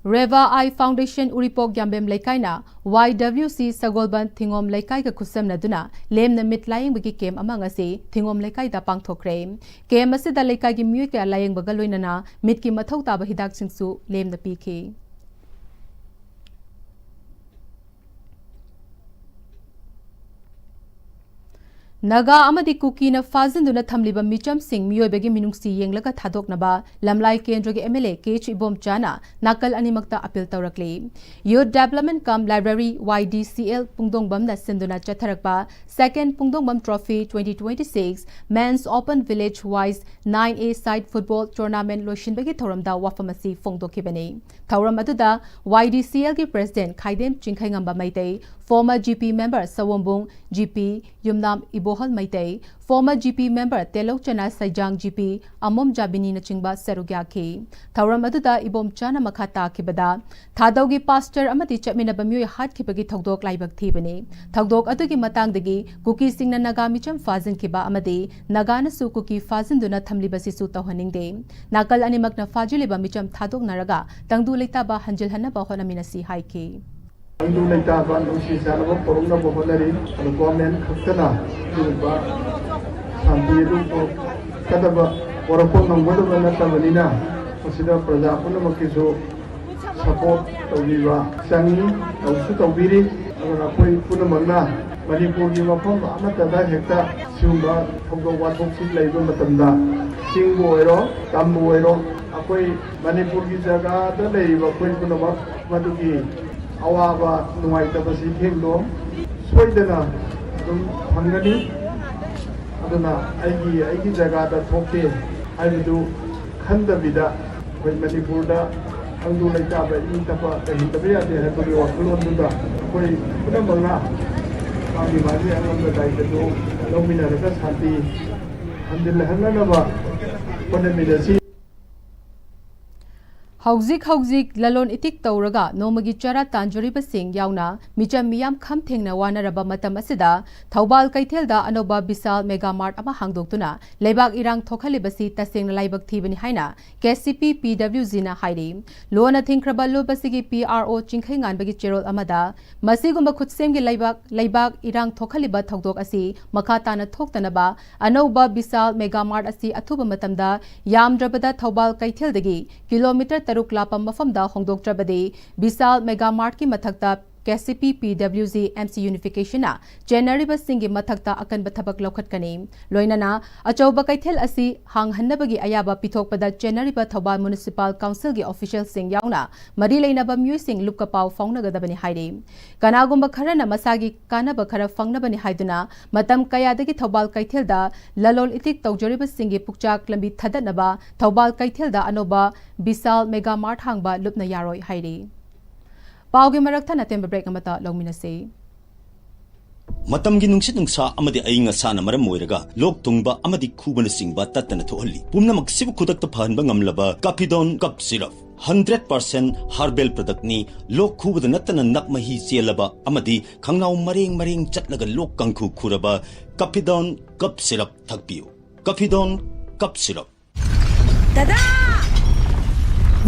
Reva I Foundation Uripok ꯌꯥꯝꯕꯦꯝ ꯂꯩꯀꯥꯏꯅ Y W C ꯁꯒꯣꯜꯕꯟ ꯊꯤꯉꯣꯝ ꯂꯩꯀꯥꯏꯒ ꯈꯨꯠꯁꯝꯅꯗꯨꯅ ꯂꯦꯝꯅ ꯃꯤꯠ ꯂꯥꯌꯦꯡꯕꯒꯤ ꯀꯦꯝ ꯑꯃ ꯉꯁꯤ ꯊꯤꯉꯣꯝ ꯂꯩꯀꯥꯏꯗ ꯄꯥꯡꯊꯣꯛꯈ꯭ꯔꯦ꯫ ꯀꯦꯝ ꯑꯁꯤꯗ ꯂꯩꯀꯥꯏꯒꯤ ꯃꯤꯑꯣꯏ ꯀꯌꯥ ꯂꯥꯌꯦꯡꯕꯒ ꯂꯣꯏꯅꯅ ꯃꯤꯠꯀꯤ ꯃꯊꯧ ꯇꯥꯕ ꯍꯤꯗꯥꯛꯁꯤꯡꯁꯨ ꯂꯦꯝꯅ ꯄꯤꯈꯤ꯫ ꯅꯥꯒꯥ ꯑꯃꯗꯤ ꯀꯨꯀꯤꯅ ꯐꯥꯖꯤꯟꯗꯨꯅ ꯊꯝꯂꯤꯕ ꯃꯤꯆꯝꯁꯤꯡ ꯃꯤꯑꯣꯏꯕꯒꯤ ꯃꯤꯅꯨꯡꯁꯤ ꯌꯦꯡꯂꯒ ꯊꯥꯗꯣꯛꯅꯕ ꯂꯝꯂꯥꯏ ꯀꯦꯟꯗ꯭ꯔꯒꯤ M L A K H ꯏꯕꯣꯝꯆꯥꯅ ꯅꯥꯀꯜ ꯑꯅꯤꯃꯛꯇ ꯑꯄꯤꯜ ꯇꯧꯔꯛꯂꯤ꯫ Youth Development cum Library Y D C L ꯄꯨꯡꯗꯣꯡꯕꯝꯅ ꯁꯤꯟꯗꯨꯅ ꯆꯠꯊꯔꯛꯄ Second ꯄꯨꯡꯗꯣꯡꯕꯝ Trophy twenty twenty-six Men's Open Village Wise nine A Side Football Tournament ꯂꯣꯏꯁꯤꯟꯕꯒꯤ ꯊꯧꯔꯝꯗ ꯋꯥꯐꯝ ꯑꯁꯤ ꯐꯣꯡꯗꯣꯛꯈꯤꯕꯅꯤ꯫ ꯊꯧꯔꯝ ꯑꯗꯨꯗ Y D C L ꯒꯤ President ꯈꯥꯏꯗꯦꯝ ꯆꯤꯡꯈꯩꯉꯝꯕ Meitei, former G P member ꯁꯑꯣꯝꯕꯨꯡ G P ꯌꯨꯝꯅꯥꯝ ꯏꯕꯣꯍꯜ Meitei, former G P member ꯇꯦꯂꯧꯆꯅꯥ ꯁꯩꯖꯥꯡ G P ꯑꯃꯣꯝ ꯖꯥꯕꯤꯅꯤꯅꯆꯤꯡꯕ ꯁꯔꯨꯛ ꯌꯥꯈꯤ꯫ ꯊꯧꯔꯝ ꯑꯗꯨꯗ ꯏꯕꯣꯝꯆꯥꯅ ꯃꯈꯥ ꯇꯥꯈꯤꯕꯗ, ꯊꯥꯗꯧꯒꯤ pastor ꯑꯃꯗꯤ ꯆꯠꯃꯤꯟꯅꯕ ꯃꯤꯑꯣꯏ ꯍꯥꯠꯈꯤꯕꯒꯤ ꯊꯧꯗꯣꯛ ꯂꯥꯏꯕꯛ ꯊꯤꯕꯅꯤ꯫ ꯊꯧꯗꯣꯛ ꯑꯗꯨꯒꯤ ꯃꯇꯥꯡꯗꯒꯤ ꯀꯨꯀꯤꯁꯤꯡꯅ ꯅꯥꯒꯥ ꯃꯤꯆꯝ ꯐꯥꯖꯤꯟꯈꯤꯕ ꯑꯃꯗꯤ ꯅꯥꯒꯥꯅꯁꯨ ꯀꯨꯀꯤ ꯐꯥꯖꯤꯟꯗꯨꯅ ꯊꯝꯂꯤꯕꯁꯤꯁꯨ ꯇꯧꯍꯟꯅꯤꯡꯗꯦ꯫ ꯅꯥꯀꯜ ꯑꯅꯤꯃꯛꯅ ꯐꯥꯖꯤꯜꯂꯤꯕ ꯃꯤꯆꯝ ꯊꯥꯗꯣꯛꯅꯔꯒ ꯇꯪꯗꯨ ꯂꯩꯇꯥꯕ ꯍꯟꯖꯤꯜꯍꯟꯅꯕ ꯍꯣꯠꯅꯃꯤꯟꯅꯁꯤ ꯍꯥꯏꯈꯤ꯫ ꯇꯪꯗꯨ ꯂꯩꯇꯥꯕ, ꯅꯨꯡꯁꯤ ꯆꯥꯟꯅꯕ ꯄꯨꯔꯛꯅꯕ ꯍꯣꯠꯅꯔꯤ꯫ ꯑꯗꯣ government ꯈꯛꯇꯅ ꯑꯗꯨꯒꯨꯝꯕ ꯁꯥꯟꯇꯤ ꯑꯗꯨ ꯄꯨꯔꯛꯀꯗꯕ, ꯄꯨꯔꯛꯄ ꯉꯝꯒꯗꯕ ꯅꯠꯇꯕꯅꯤꯅ, ꯃꯁꯤꯗ ꯄ꯭ꯔꯖꯥ ꯄꯨꯝꯅꯃꯛꯀꯤꯁꯨ support ꯇꯧꯕꯤꯕ ꯆꯪꯉꯤ, ꯇꯧꯁꯨ ꯇꯧꯕꯤꯔꯤ꯫ ꯑꯗꯨꯅ ꯑꯩꯈꯣꯏ ꯄꯨꯝꯅꯃꯛꯅ ꯃꯅꯤꯄꯨꯔꯒꯤ ꯃꯐꯝ ꯑꯃꯠꯇꯗ ꯍꯦꯛꯇ ꯁꯤꯒꯨꯝꯕ ꯊꯧꯗꯣꯛ ꯋꯥꯊꯣꯛꯁꯤ ꯂꯩꯕ ꯃꯇꯝꯗ, ꯆꯤꯡꯕꯨ ꯑꯣꯏꯔꯣ, ꯇꯝꯕꯨ ꯑꯣꯏꯔꯣ, ꯑꯩꯈꯣꯏ ꯃꯅꯤꯄꯨꯔꯒꯤ ꯖꯒꯥꯗ ꯂꯩꯔꯤꯕ ꯑꯩꯈꯣꯏ ꯄꯨꯝꯅꯃꯛ ꯃꯗꯨꯒꯤ ꯑꯋꯥꯕ ꯅꯨꯡꯉꯥꯏꯇꯕꯁꯤ ꯊꯦꯡꯗꯣ ꯁꯣꯏꯗꯅ ꯑꯗꯨꯝ ꯐꯪꯒꯅꯤ꯫ ꯑꯗꯨꯅ ꯑꯩꯒꯤ, ꯑꯩꯒꯤ ꯖꯒꯥꯗ ꯊꯣꯛꯇꯦ ꯍꯥꯏꯕꯗꯨ ꯈꯟꯗꯕꯤꯗ, ꯑꯩꯈꯣꯏ ꯃꯅꯤꯄꯨꯔꯗ ꯇꯪꯗꯨ ꯂꯩꯇꯥꯕ, ꯏꯪ ꯇꯞꯄ ꯂꯩꯍꯟꯗꯕ ꯌꯥꯗꯦ ꯍꯥꯏꯕꯒꯤ ꯋꯥꯈꯜꯂꯣꯟꯗꯨꯗ ꯑꯩꯈꯣꯏ ꯄꯨꯝꯅꯃꯛꯅ ꯃꯥꯒꯤ ꯃꯥꯒꯤ ꯑꯉꯝꯕ ꯗꯥꯏꯇꯗꯨ ꯂꯧꯃꯤꯟꯅꯔꯒ ꯁꯥꯟꯇꯤ ꯍꯟꯖꯤꯜꯍꯟꯅꯅꯕ ꯍꯣꯠꯅꯃꯤꯟꯅꯁꯤ꯫ ꯍꯧꯖꯤꯛ ꯍꯧꯖꯤꯛ ꯂꯂꯣꯟ ꯏꯇꯤꯛ ꯇꯧꯔꯒ ꯅꯣꯡꯃꯒꯤ ꯆꯔꯥ ꯇꯥꯟꯖꯔꯤꯕꯁꯤꯡ ꯌꯥꯎꯅ ꯃꯤꯆꯝ ꯃꯤꯌꯥꯝ ꯈꯝ ꯊꯦꯡꯅ ꯋꯥꯅꯔꯕ ꯃꯇꯝ ꯑꯁꯤꯗ ꯊꯧꯕꯥꯜ ꯀꯩꯊꯦꯜꯗ ꯑꯅꯧꯕ ꯕꯤꯁꯥꯜ ꯃꯦꯒꯥ ꯃꯥꯔꯠ ꯑꯃ ꯍꯥꯡꯗꯣꯛꯇꯨꯅ ꯂꯩꯕꯥꯛ ꯏꯔꯥꯡ ꯊꯣꯛꯍꯜꯂꯤꯕꯁꯤ ꯇꯁꯦꯡꯅ ꯂꯥꯏꯕꯛ ꯊꯤꯕꯅꯤ ꯍꯥꯏꯅ ꯀꯦ ꯁꯤ ꯄꯤ ꯄꯤ ꯗꯕ꯭ꯂꯤꯎ ꯖꯤꯅ ꯍꯥꯏꯔꯤ꯫ ꯂꯣꯟꯅ ꯊꯤꯡꯈ꯭ꯔꯕ ꯂꯨꯞ ꯑꯁꯤꯒꯤ ꯄꯤ ꯑꯥꯔ ꯑꯣ ꯆꯤꯡꯈꯩꯉꯥꯟꯕꯒꯤ ꯆꯦꯔꯣꯜ ꯑꯃꯗ ꯃꯁꯤꯒꯨꯝꯕ ꯈꯨꯠꯁꯦꯝꯒꯤ ꯂꯩꯕꯥꯛ, ꯂꯩꯕꯥꯛ ꯏꯔꯥꯡ ꯊꯣꯛꯍꯜꯂꯤꯕ ꯊꯧꯗꯣꯛ ꯑꯁꯤ ꯃꯈꯥ ꯇꯥꯅ ꯊꯣꯛꯇꯅꯕ ꯑꯅꯧꯕ ꯕꯤꯁꯥꯜ ꯃꯦꯒꯥ ꯃꯥꯔꯠ ꯑꯁꯤ ꯑꯊꯨꯕ ꯃꯇꯝꯗ ꯌꯥꯝꯗ꯭ꯔꯕꯗ ꯊꯧꯕꯥꯜ ꯀꯩꯊꯦꯜꯗꯒꯤ ꯀꯤꯂꯣꯃꯤꯇꯔ ꯇꯔꯨꯛ ꯂꯥꯞꯄ ꯃꯐꯝꯗ ꯍꯣꯡꯗꯣꯛꯇ꯭ꯔꯕꯗꯤ ꯕꯤꯁꯥꯜ ꯃꯦꯒꯥ ꯃꯥꯔꯠꯀꯤ ꯃꯊꯛꯇ ꯀꯦ ꯁꯤ ꯄꯤ ꯄꯤ ꯗꯕ꯭ꯂꯤꯎ ꯖꯤ ꯑꯦꯝ ꯁꯤ ꯌꯨꯅꯤꯐꯤꯀꯦꯁꯟꯅ ꯆꯦꯟꯅꯔꯤꯕꯁꯤꯡꯒꯤ ꯃꯊꯛꯇ ꯑꯀꯟꯕ ꯊꯕꯛ ꯂꯧꯈꯠꯀꯅꯤ꯫ ꯂꯣꯏꯅꯅ ꯑꯆꯧꯕ ꯀꯩꯊꯦꯜ ꯑꯁꯤ ꯍꯥꯡꯍꯟꯅꯕꯒꯤ ꯑꯌꯥꯕ ꯄꯤꯊꯣꯛꯄꯗ ꯆꯦꯟꯅꯔꯤꯕ ꯊꯧꯕꯥꯜ ꯃ꯭ꯌꯨꯅꯤꯁꯤꯄꯥꯜ ꯀꯥꯎꯟꯁꯤꯜꯒꯤ ꯑꯣꯐꯤꯁꯤꯌꯦꯜꯁꯤꯡ ꯌꯥꯎꯅ ꯃꯔꯤ ꯂꯩꯅꯕ ꯃꯤꯑꯣꯏꯁꯤꯡ ꯂꯨꯞꯀ ꯄꯥꯎ ꯐꯥꯎꯅꯒꯗꯕꯅꯤ ꯍꯥꯏꯔꯤ꯫ ꯀꯅꯥꯒꯨꯝꯕ ꯈꯔꯅ ꯃꯁꯥꯒꯤ ꯀꯥꯟꯅꯕ ꯈꯔ ꯐꯪꯅꯕꯅꯤ ꯍꯥꯏꯗꯨꯅ ꯃꯇꯝ ꯀꯌꯥꯗꯒꯤ ꯊꯧꯕꯥꯜ ꯀꯩꯊꯦꯜꯗ ꯂꯂꯣꯜ ꯏꯇꯤꯛ ꯇꯧꯖꯔꯤꯕꯁꯤꯡꯒꯤ ꯄꯨꯛꯆꯥꯛ ꯂꯝꯕꯤ ꯊꯥꯗꯠꯅꯕ ꯊꯧꯕꯥꯜ ꯀꯩꯊꯦꯜꯗ ꯑꯅꯧꯕ ꯕꯤꯁꯥꯜ ꯃꯦꯒꯥ ꯃꯥꯔꯠ ꯍꯥꯡꯕ ꯂꯨꯞꯅ ꯌꯥꯔꯣꯏ ꯍꯥꯏꯔꯤ꯫ ꯄꯥꯎꯒꯤ ꯃꯔꯛ ꯊꯠꯅ ꯑꯇꯦꯟꯕ ꯕ꯭ꯔꯦꯛ ꯑꯃꯇ ꯂꯧꯃꯤꯟꯅꯁꯤ꯫ ꯃꯇꯝꯒꯤ ꯅꯨꯡꯁꯤꯠ ꯅꯨꯡꯁꯥ ꯑꯃꯗꯤ ꯑꯏꯪ ꯑꯁꯥꯅ ꯃꯔꯝ ꯑꯣꯏꯔꯒ ꯂꯣꯛ ꯊꯨꯡꯕ ꯑꯃꯗꯤ ꯈꯨꯕꯅꯆꯤꯡꯕ ꯇꯠꯇꯅ ꯊꯣꯛꯍꯜꯂꯤ꯫ ꯄꯨꯝꯅꯃꯛꯁꯤꯕꯨ ꯈꯨꯗꯛꯇ ꯐꯍꯟꯕ ꯉꯝꯂꯕ ꯀꯥꯐꯤꯗꯣꯟ ꯀꯞ ꯁꯤꯔꯞ, ꯍꯟꯗ꯭ꯔꯦꯠ ꯄꯥꯔꯁꯦꯟ ꯍꯔꯕꯦꯜ ꯄ꯭ꯔꯗꯛꯅꯤ꯫ ꯂꯣꯛ ꯈꯨꯕꯗ ꯅꯠꯇꯅ ꯅꯞ ꯃꯍꯤ ꯆꯦꯜꯂꯕ ꯑꯃꯗꯤ ꯈꯪꯅꯥꯎ ꯃꯔꯦꯡ ꯃꯔꯦꯡ ꯆꯠꯂꯒ ꯂꯣꯛ ꯀꯥꯡꯈꯨ ꯈꯨꯔꯕ ꯀꯥꯐꯤꯗꯣꯟ ꯀꯞ ꯁꯤꯔꯞ ꯊꯛꯄꯤꯌꯨ꯫ ꯀꯥꯐꯤꯗꯣꯟ ꯀꯞ ꯁꯤꯔꯞ꯫ ꯗꯗꯥ!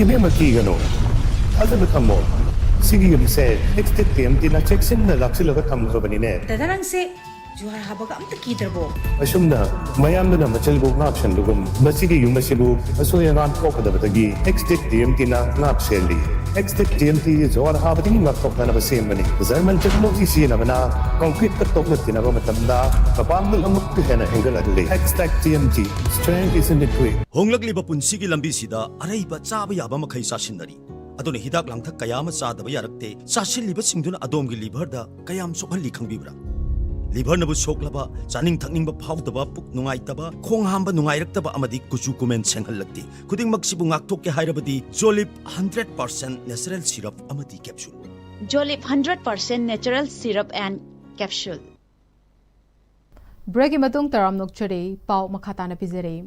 ꯏꯕꯦꯝꯃ, ꯀꯤꯒꯅꯨ꯫ ꯊꯥꯖꯕ ꯊꯝꯃꯣ꯫ ꯁꯤꯒꯤ ꯌꯨꯝꯁꯦ ꯑꯦꯛꯁꯇꯦꯛ ꯇꯤ ꯑꯦꯝ ꯇꯤꯅ ꯆꯦꯛꯁꯤꯟꯅ ꯂꯥꯛꯁꯤꯜꯂꯒ ꯊꯝꯈ꯭ꯔꯕꯅꯤꯅꯦ꯫ ꯗꯗꯥ, ꯅꯪꯁꯦ ꯖꯨꯍꯥꯔ ꯍꯥꯕꯒ ꯑꯝꯇ ꯀꯤꯗ꯭ꯔꯕꯣ? ꯑꯁꯨꯝꯅ ꯃꯌꯥꯝꯗꯨꯅ ꯃꯆꯜꯕꯨ ꯉꯥꯛ ꯁꯦꯟꯕꯒꯨꯝ, ꯃꯁꯤꯒꯤ ꯌꯨꯝ ꯑꯁꯤꯕꯨ ꯑꯁꯣꯏ ꯑꯉꯥꯝ ꯊꯣꯛꯀꯗꯕꯗꯒꯤ ꯑꯦꯛꯁꯇꯦꯛ ꯇꯤ ꯑꯦꯝ ꯇꯤꯅ ꯉꯥꯛ ꯁꯦꯜꯂꯤ꯫ ꯑꯦꯛꯁꯇꯦꯛ ꯇꯤ ꯑꯦꯝ ꯇꯤ ꯖꯨꯍꯥꯔ ꯍꯥꯕꯗꯒꯤ ꯉꯥꯛꯊꯣꯛꯅꯅꯕ ꯁꯦꯝꯕꯅꯤ꯫ ꯖꯔꯃꯟ ꯇꯦꯛꯅꯣꯂꯣꯖꯤ ꯁꯤꯖꯤꯟꯅꯕꯅ ꯀꯪꯀ꯭ꯔꯤꯠꯇ ꯇꯣꯛꯅ ꯇꯤꯟꯅꯕ ꯃꯇꯝꯗ ꯃꯄꯥꯡꯒꯜ ꯑꯃꯨꯛꯀ ꯍꯦꯟꯅ ꯍꯦꯟꯒꯠꯍꯜꯂꯤ꯫ Extech T M T, strength is in the grit. ꯍꯣꯡꯂꯛꯂꯤꯕ ꯄꯨꯟꯁꯤꯒꯤ ꯂꯝꯕꯤꯁꯤꯗ ꯑꯔꯩꯕ ꯆꯥꯕ ꯌꯥꯕ ꯃꯈꯩ ꯆꯥꯁꯤꯟꯅꯔꯤ꯫ ꯑꯗꯨꯅ ꯍꯤꯗꯥꯛ ꯂꯥꯡꯊꯛ ꯀꯌꯥ ꯑꯃ ꯆꯥꯗꯕ ꯌꯥꯔꯛꯇꯦ꯫ ꯆꯥꯁꯤꯜꯂꯤꯕꯁꯤꯡꯗꯨꯅ ꯑꯗꯣꯝꯒꯤ ꯂꯤꯚꯔꯗ ꯀꯌꯥꯝ ꯁꯣꯛꯍꯜꯂꯤ ꯈꯪꯕꯤꯕ꯭ꯔꯥ? ꯂꯤꯚꯔꯅꯕꯨ ꯁꯣꯛꯂꯕ, ꯆꯥꯅꯤꯡ ꯊꯛꯅꯤꯡꯕ ꯐꯥꯎꯗꯕ, ꯄꯨꯛ ꯅꯨꯡꯉꯥꯏꯇꯕ, ꯈꯣꯡ ꯍꯥꯝꯕ ꯅꯨꯡꯉꯥꯏꯔꯛꯇꯕ ꯑꯃꯗꯤ ꯀꯨꯆꯨ ꯀꯨꯃꯦꯟ ꯁꯦꯡꯍꯜꯂꯛꯇꯦ꯫ ꯈꯨꯗꯤꯡꯃꯛꯁꯤꯕꯨ ꯉꯥꯛꯊꯣꯛꯀꯦ ꯍꯥꯏꯔꯕꯗꯤ Jolip hundred percent natural syrup ꯑꯃꯗꯤ capsule. Jolip hundred percent natural syrup and capsule. ꯕ꯭ꯔꯦꯛꯀꯤ ꯃꯇꯨꯡ ꯇꯔꯥꯝ ꯅꯣꯛꯆꯔꯤ꯫ ꯄꯥꯎ ꯃꯈꯥ ꯇꯥꯅ ꯄꯤꯖꯔꯤ꯫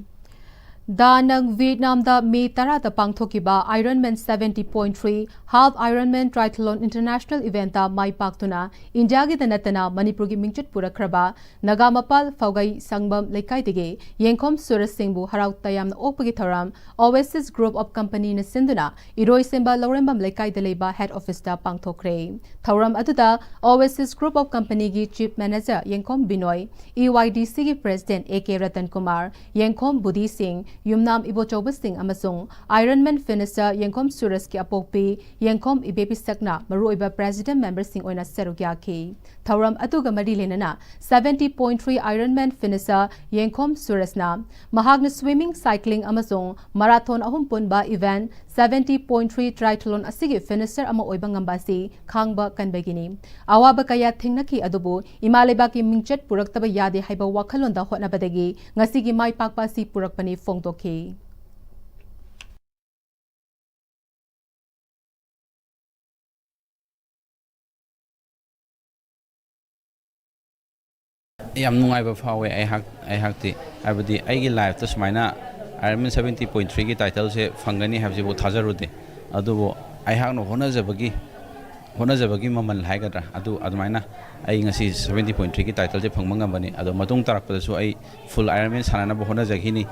ꯗꯥ ꯅꯪ ꯚꯤꯌꯦꯠꯅꯥꯝꯗ ꯃꯦ ꯇꯔꯥꯗ ꯄꯥꯡꯊꯣꯛꯈꯤꯕ Ironman seventy point three Half Ironman Triathlon International eventꯇ ꯃꯥꯏ ꯄꯥꯛꯇꯨꯅ ꯏꯟꯗꯤꯌꯥꯒꯤꯗ ꯅꯠꯇꯅ ꯃꯅꯤꯄꯨꯔꯒꯤ ꯃꯤꯡꯆꯠ ꯄꯨꯔꯛꯈ꯭ꯔꯕ ꯅꯒꯥ ꯃꯄꯥꯜ ꯐꯥꯎꯒꯩ ꯁꯪꯕꯝ ꯂꯩꯀꯥꯏꯗꯒꯤ ꯌꯦꯡꯈꯣꯝ ꯁꯨꯔꯖ ꯁꯤꯡꯕꯨ ꯍꯔꯥꯎ ꯇꯌꯥꯝꯅ ꯑꯣꯛꯄꯒꯤ ꯊꯧꯔꯝ Oasis Group of Companyꯅ ꯁꯤꯟꯗꯨꯅ ꯏꯔꯣꯏꯁꯦꯝꯕ ꯂꯧꯔꯦꯝꯕꯝ ꯂꯩꯀꯥꯏꯗ ꯂꯩꯕ head officeꯇ ꯄꯥꯡꯊꯣꯛꯈ꯭ꯔꯦ꯫ ꯊꯧꯔꯝ ꯑꯗꯨꯗ Oasis Group of Companyꯒꯤ Chief Manager ꯌꯦꯡꯈꯣꯝ ꯕꯤꯅꯣꯏ, EYDCꯒꯤ President A K Ratan Kumar, ꯌꯦꯡꯈꯣꯝ ꯕꯨꯙꯤ ꯁꯤꯡ, ꯌꯨꯝꯅꯥꯝ ꯏꯕꯣꯆꯧꯕ ꯁꯤꯡ ꯑꯃꯁꯨꯡ Ironman finisher ꯌꯦꯡꯈꯣꯝ ꯁꯨꯔꯖꯀꯤ ꯑꯄꯣꯛꯄꯤ ꯌꯦꯡꯈꯣꯝ ꯏꯕꯦꯕꯤꯁꯛꯅ ꯃꯔꯨꯑꯣꯏꯕ president memberꯁꯤꯡ ꯑꯣꯏꯅ ꯁꯔꯨꯛ ꯌꯥꯈꯤ꯫ ꯊꯧꯔꯝ ꯑꯗꯨꯒ ꯃꯔꯤ ꯂꯩꯅꯅ seventy point three Ironman finisher ꯌꯦꯡꯈꯣꯝ ꯁꯨꯔꯖꯅ ꯃꯍꯥꯛꯅ swimming, cycling ꯑꯃꯁꯨꯡ marathon ꯑꯍꯨꯝ ꯄꯨꯟꯕ event seventy point three triathlon ꯑꯁꯤꯒꯤ finisher ꯑꯃ ꯑꯣꯏꯕ ꯉꯝꯕ ꯑꯁꯤ ꯈꯥꯡꯕ ꯀꯟꯕꯒꯤꯅꯤ꯫ ꯑꯋꯥꯕ ꯀꯌꯥ ꯊꯦꯡꯅꯈꯤ, ꯑꯗꯨꯕꯨ ꯏꯃꯥ ꯂꯩꯕꯥꯛꯀꯤ ꯃꯤꯡꯆꯠ ꯄꯨꯔꯛꯇꯕ ꯌꯥꯗꯦ ꯍꯥꯏꯕ ꯋꯥꯈꯜꯂꯣꯟꯗ ꯍꯣꯠꯅꯕꯗꯒꯤ ꯉꯁꯤꯒꯤ ꯃꯥꯏ ꯄꯥꯛꯄ ꯑꯁꯤ ꯄꯨꯔꯛꯄꯅꯤ ꯐꯣꯡꯗꯣꯛꯈꯤ꯫ ꯌꯥꯝ ꯅꯨꯡꯉꯥꯏꯕ ꯐꯥꯎꯋꯦ ꯑꯩꯍꯥꯛ, ꯑꯩꯍꯥꯛꯇꯤ꯫ ꯍꯥꯏꯕꯗꯤ ꯑꯩꯒꯤ lifeꯇ ꯁꯨꯃꯥꯏꯅ Ironman seventy point threeꯒꯤ titleꯁꯦ ꯐꯪꯒꯅꯤ ꯍꯥꯏꯕꯁꯤꯕꯨ ꯊꯥꯖꯔꯨꯗꯦ꯫ ꯑꯗꯨꯕꯨ ꯑꯩꯍꯥꯛꯅ ꯍꯣꯠꯅꯖꯕꯒꯤ, ꯍꯣꯠꯅꯖꯕꯒꯤ ꯃꯃꯜ ꯍꯥꯏꯒꯗ꯭ꯔꯥ, ꯑꯗꯨ ꯑꯗꯨꯃꯥꯏꯅ ꯑꯩ ꯉꯁꯤ seventy point threeꯒꯤ titleꯁꯦ ꯐꯪꯕ ꯉꯝꯕꯅꯤ꯫ ꯑꯗꯣ ꯃꯇꯨꯡ ꯇꯥꯔꯛꯄꯗꯁꯨ ꯑꯩ full Ironman ꯁꯥꯟꯅꯅꯕ ꯍꯣꯠꯅꯖꯈꯤꯅꯤ꯫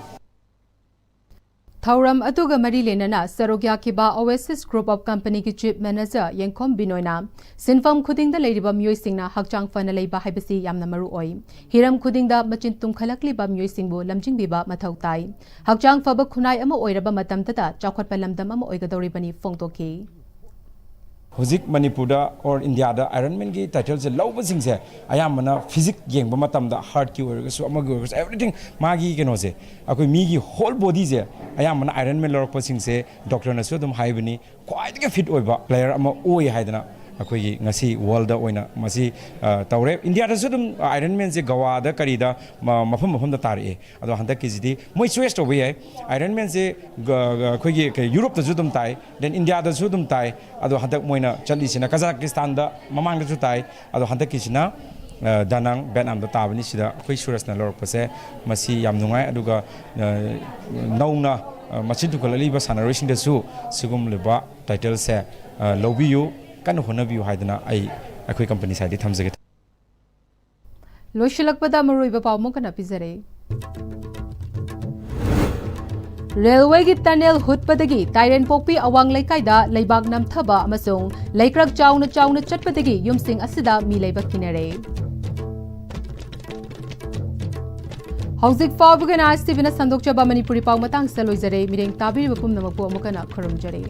ꯊꯧꯔꯝ ꯑꯗꯨꯒ ꯃꯔꯤ ꯂꯩꯅꯅ ꯁꯔꯨꯛ ꯌꯥꯈꯤꯕ Oasis Group of Companyꯒꯤ Chief Manager ꯌꯦꯡꯈꯣꯝ ꯕꯤꯅꯣꯏꯅ ꯁꯤꯟꯐꯝ ꯈꯨꯗꯤꯡꯗ ꯂꯩꯔꯤꯕ ꯃꯤꯑꯣꯏꯁꯤꯡꯅ ꯍꯛꯆꯥꯡ ꯐꯅ ꯂꯩꯕ ꯍꯥꯏꯕꯁꯤ ꯌꯥꯝꯅ ꯃꯔꯨ ꯑꯣꯏ꯫ ꯍꯤꯔꯝ ꯈꯨꯗꯤꯡꯗ ꯃꯆꯤꯟ ꯇꯨꯝꯈꯠꯂꯛꯂꯤꯕ ꯃꯤꯑꯣꯏꯁꯤꯡꯕꯨ ꯂꯝꯖꯤꯡꯕꯤꯕ ꯃꯊꯧ ꯇꯥꯏ꯫ ꯍꯛꯆꯥꯡ ꯐꯕ ꯈꯨꯟꯅꯥꯏ ꯑꯃ ꯑꯣꯏꯔꯕ ꯃꯇꯝꯗꯇ ꯆꯥꯎꯈꯠꯄ ꯂꯝꯗꯝ ꯑꯃ ꯑꯣꯏꯒꯗꯧꯔꯤꯕꯅꯤ ꯐꯣꯡꯗꯣꯛꯈꯤ꯫ ꯍꯧꯖꯤꯛ ꯃꯅꯤꯄꯨꯔꯗ or ꯏꯟꯗꯤꯌꯥꯗ Ironmanꯒꯤ titleꯁꯦ ꯂꯧꯕꯁꯤꯡꯁꯦ ꯑꯌꯥꯝꯕꯅ physique ꯌꯦꯡꯕ ꯃꯇꯝꯗ heartꯀꯤ ꯑꯣꯏꯔꯒꯁꯨ ꯑꯃꯒꯤ ꯑꯣꯏꯔꯒꯁꯨ everything ꯃꯥꯒꯤ ꯀꯩꯅꯣꯁꯦ ꯑꯩꯈꯣꯏ ꯃꯤꯒꯤ whole bodyꯁꯦ ꯑꯌꯥꯝꯕꯅ Ironman ꯂꯧꯔꯛꯄꯁꯤꯡꯁꯦ doctorꯅꯁꯨ ꯑꯗꯨꯝ ꯍꯥꯏꯕꯅꯤ ꯈ꯭ꯋꯥꯏꯗꯒꯤ fit ꯑꯣꯏꯕ player ꯑꯃ ꯑꯣꯏ ꯍꯥꯏꯗꯅ ꯑꯩꯈꯣꯏꯒꯤ ꯉꯁꯤ worldꯇ ꯑꯣꯏꯅ ꯃꯁꯤ ꯑ, ꯇꯧꯔꯦ꯫ ꯏꯟꯗꯤꯌꯥꯗꯁꯨ ꯑꯗꯨꯝ Ironmanꯁꯦ ꯒꯋꯥꯗ ꯀꯔꯤꯗ ꯃ-, ꯃꯐꯝ ꯃꯐꯝꯗ ꯇꯥꯔꯛꯑꯦ꯫ ꯑꯗꯣ ꯍꯟꯗꯛꯀꯤꯁꯤꯗꯤ ꯃꯣꯏ choice ꯇꯧꯕ ꯌꯥꯏ꯫ Ironmanꯁꯦ ꯒ-, ꯒ-, ꯑꯩꯈꯣꯏꯒꯤ ꯀꯩ, ꯌꯨꯔꯣꯞꯇꯁꯨ ꯑꯗꯨꯝ ꯇꯥꯏ, then ꯏꯟꯗꯤꯌꯥꯗꯁꯨ ꯑꯗꯨꯝ ꯇꯥꯏ꯫ ꯑꯗꯣ ꯍꯟꯗꯛ ꯃꯣꯏꯅ ꯆꯠꯂꯤꯁꯤꯅ ꯀꯖꯥꯀꯤꯁꯇꯥꯟꯗ ꯃꯃꯥꯡꯗꯁꯨ ꯇꯥꯏ꯫ ꯑꯗꯣ ꯍꯟꯗꯛꯀꯤꯁꯤꯅ ꯗꯥꯅꯥꯡ ꯚꯦꯠꯅꯥꯝꯗ ꯇꯥꯕꯅꯤ꯫ ꯁꯤꯗ ꯑꯩꯈꯣꯏ ꯁꯨꯔꯖꯅ ꯂꯧꯔꯛꯄꯁꯦ ꯃꯁꯤ ꯌꯥꯝ ꯅꯨꯡꯉꯥꯏ꯫ ꯑꯗꯨꯒ ꯅꯧꯅ ꯃꯁꯤꯡ ꯊꯨꯡꯒꯠꯂꯛꯂꯤꯕ ꯁꯥꯟꯅꯔꯣꯏꯁꯤꯡꯗꯁꯨ ꯁꯤꯒꯨꯝꯂꯕ ꯇꯥꯏꯇꯜꯁꯦ ꯂꯧꯕꯤꯌꯨ, ꯀꯟꯅ ꯍꯣꯠꯅꯕꯤꯌꯨ ꯍꯥꯏꯗꯅ ꯑꯩ ꯑꯩꯈꯣꯏ ꯀꯝꯄꯅꯤ ꯁꯥꯏꯗꯒꯤ ꯊꯝꯖꯒꯦ꯫ ꯂꯣꯏꯁꯤꯜꯂꯛꯄꯗ ꯃꯔꯨꯑꯣꯏꯕ ꯄꯥꯎ ꯑꯃꯨꯛ ꯍꯟꯅ ꯄꯤꯖꯔꯦ꯫ ꯔꯦꯜꯋꯦꯒꯤ ꯇꯅꯦꯜ ꯍꯨꯠꯄꯗꯒꯤ ꯇꯥꯏꯔꯦꯟꯄꯣꯛꯄꯤ ꯑꯋꯥꯡ ꯂꯩꯀꯥꯏꯗ ꯂꯩꯕꯥꯛ ꯅꯝꯊꯕ ꯑꯃꯁꯨꯡ ꯂꯩꯀ꯭ꯔꯛ ꯆꯥꯎꯅ ꯆꯥꯎꯅ ꯆꯠꯄꯗꯒꯤ ꯌꯨꯝꯁꯤꯡ ꯑꯁꯤꯗ ꯃꯤ ꯂꯩꯕ ꯀꯤꯅꯔꯦ꯫ ꯍꯧꯖꯤꯛ ꯐꯥꯎꯕꯒꯤ ꯑꯦꯟ ꯑꯥꯏ ꯑꯦꯁ ꯇꯤ ꯚꯤꯅ ꯁꯟꯗꯣꯛꯆꯕ ꯃꯅꯤꯄꯨꯔꯤ ꯄꯥꯎ ꯃꯇꯥꯡꯁꯤꯗ ꯂꯣꯏꯖꯔꯦ꯫ ꯃꯤꯠꯌꯦꯡ ꯇꯥꯕꯤꯔꯤꯕ ꯄꯨꯝꯅꯃꯛꯄꯨ ꯑꯃꯨꯛ ꯍꯟꯅ ꯈꯨꯔꯨꯝꯖꯔꯤ꯫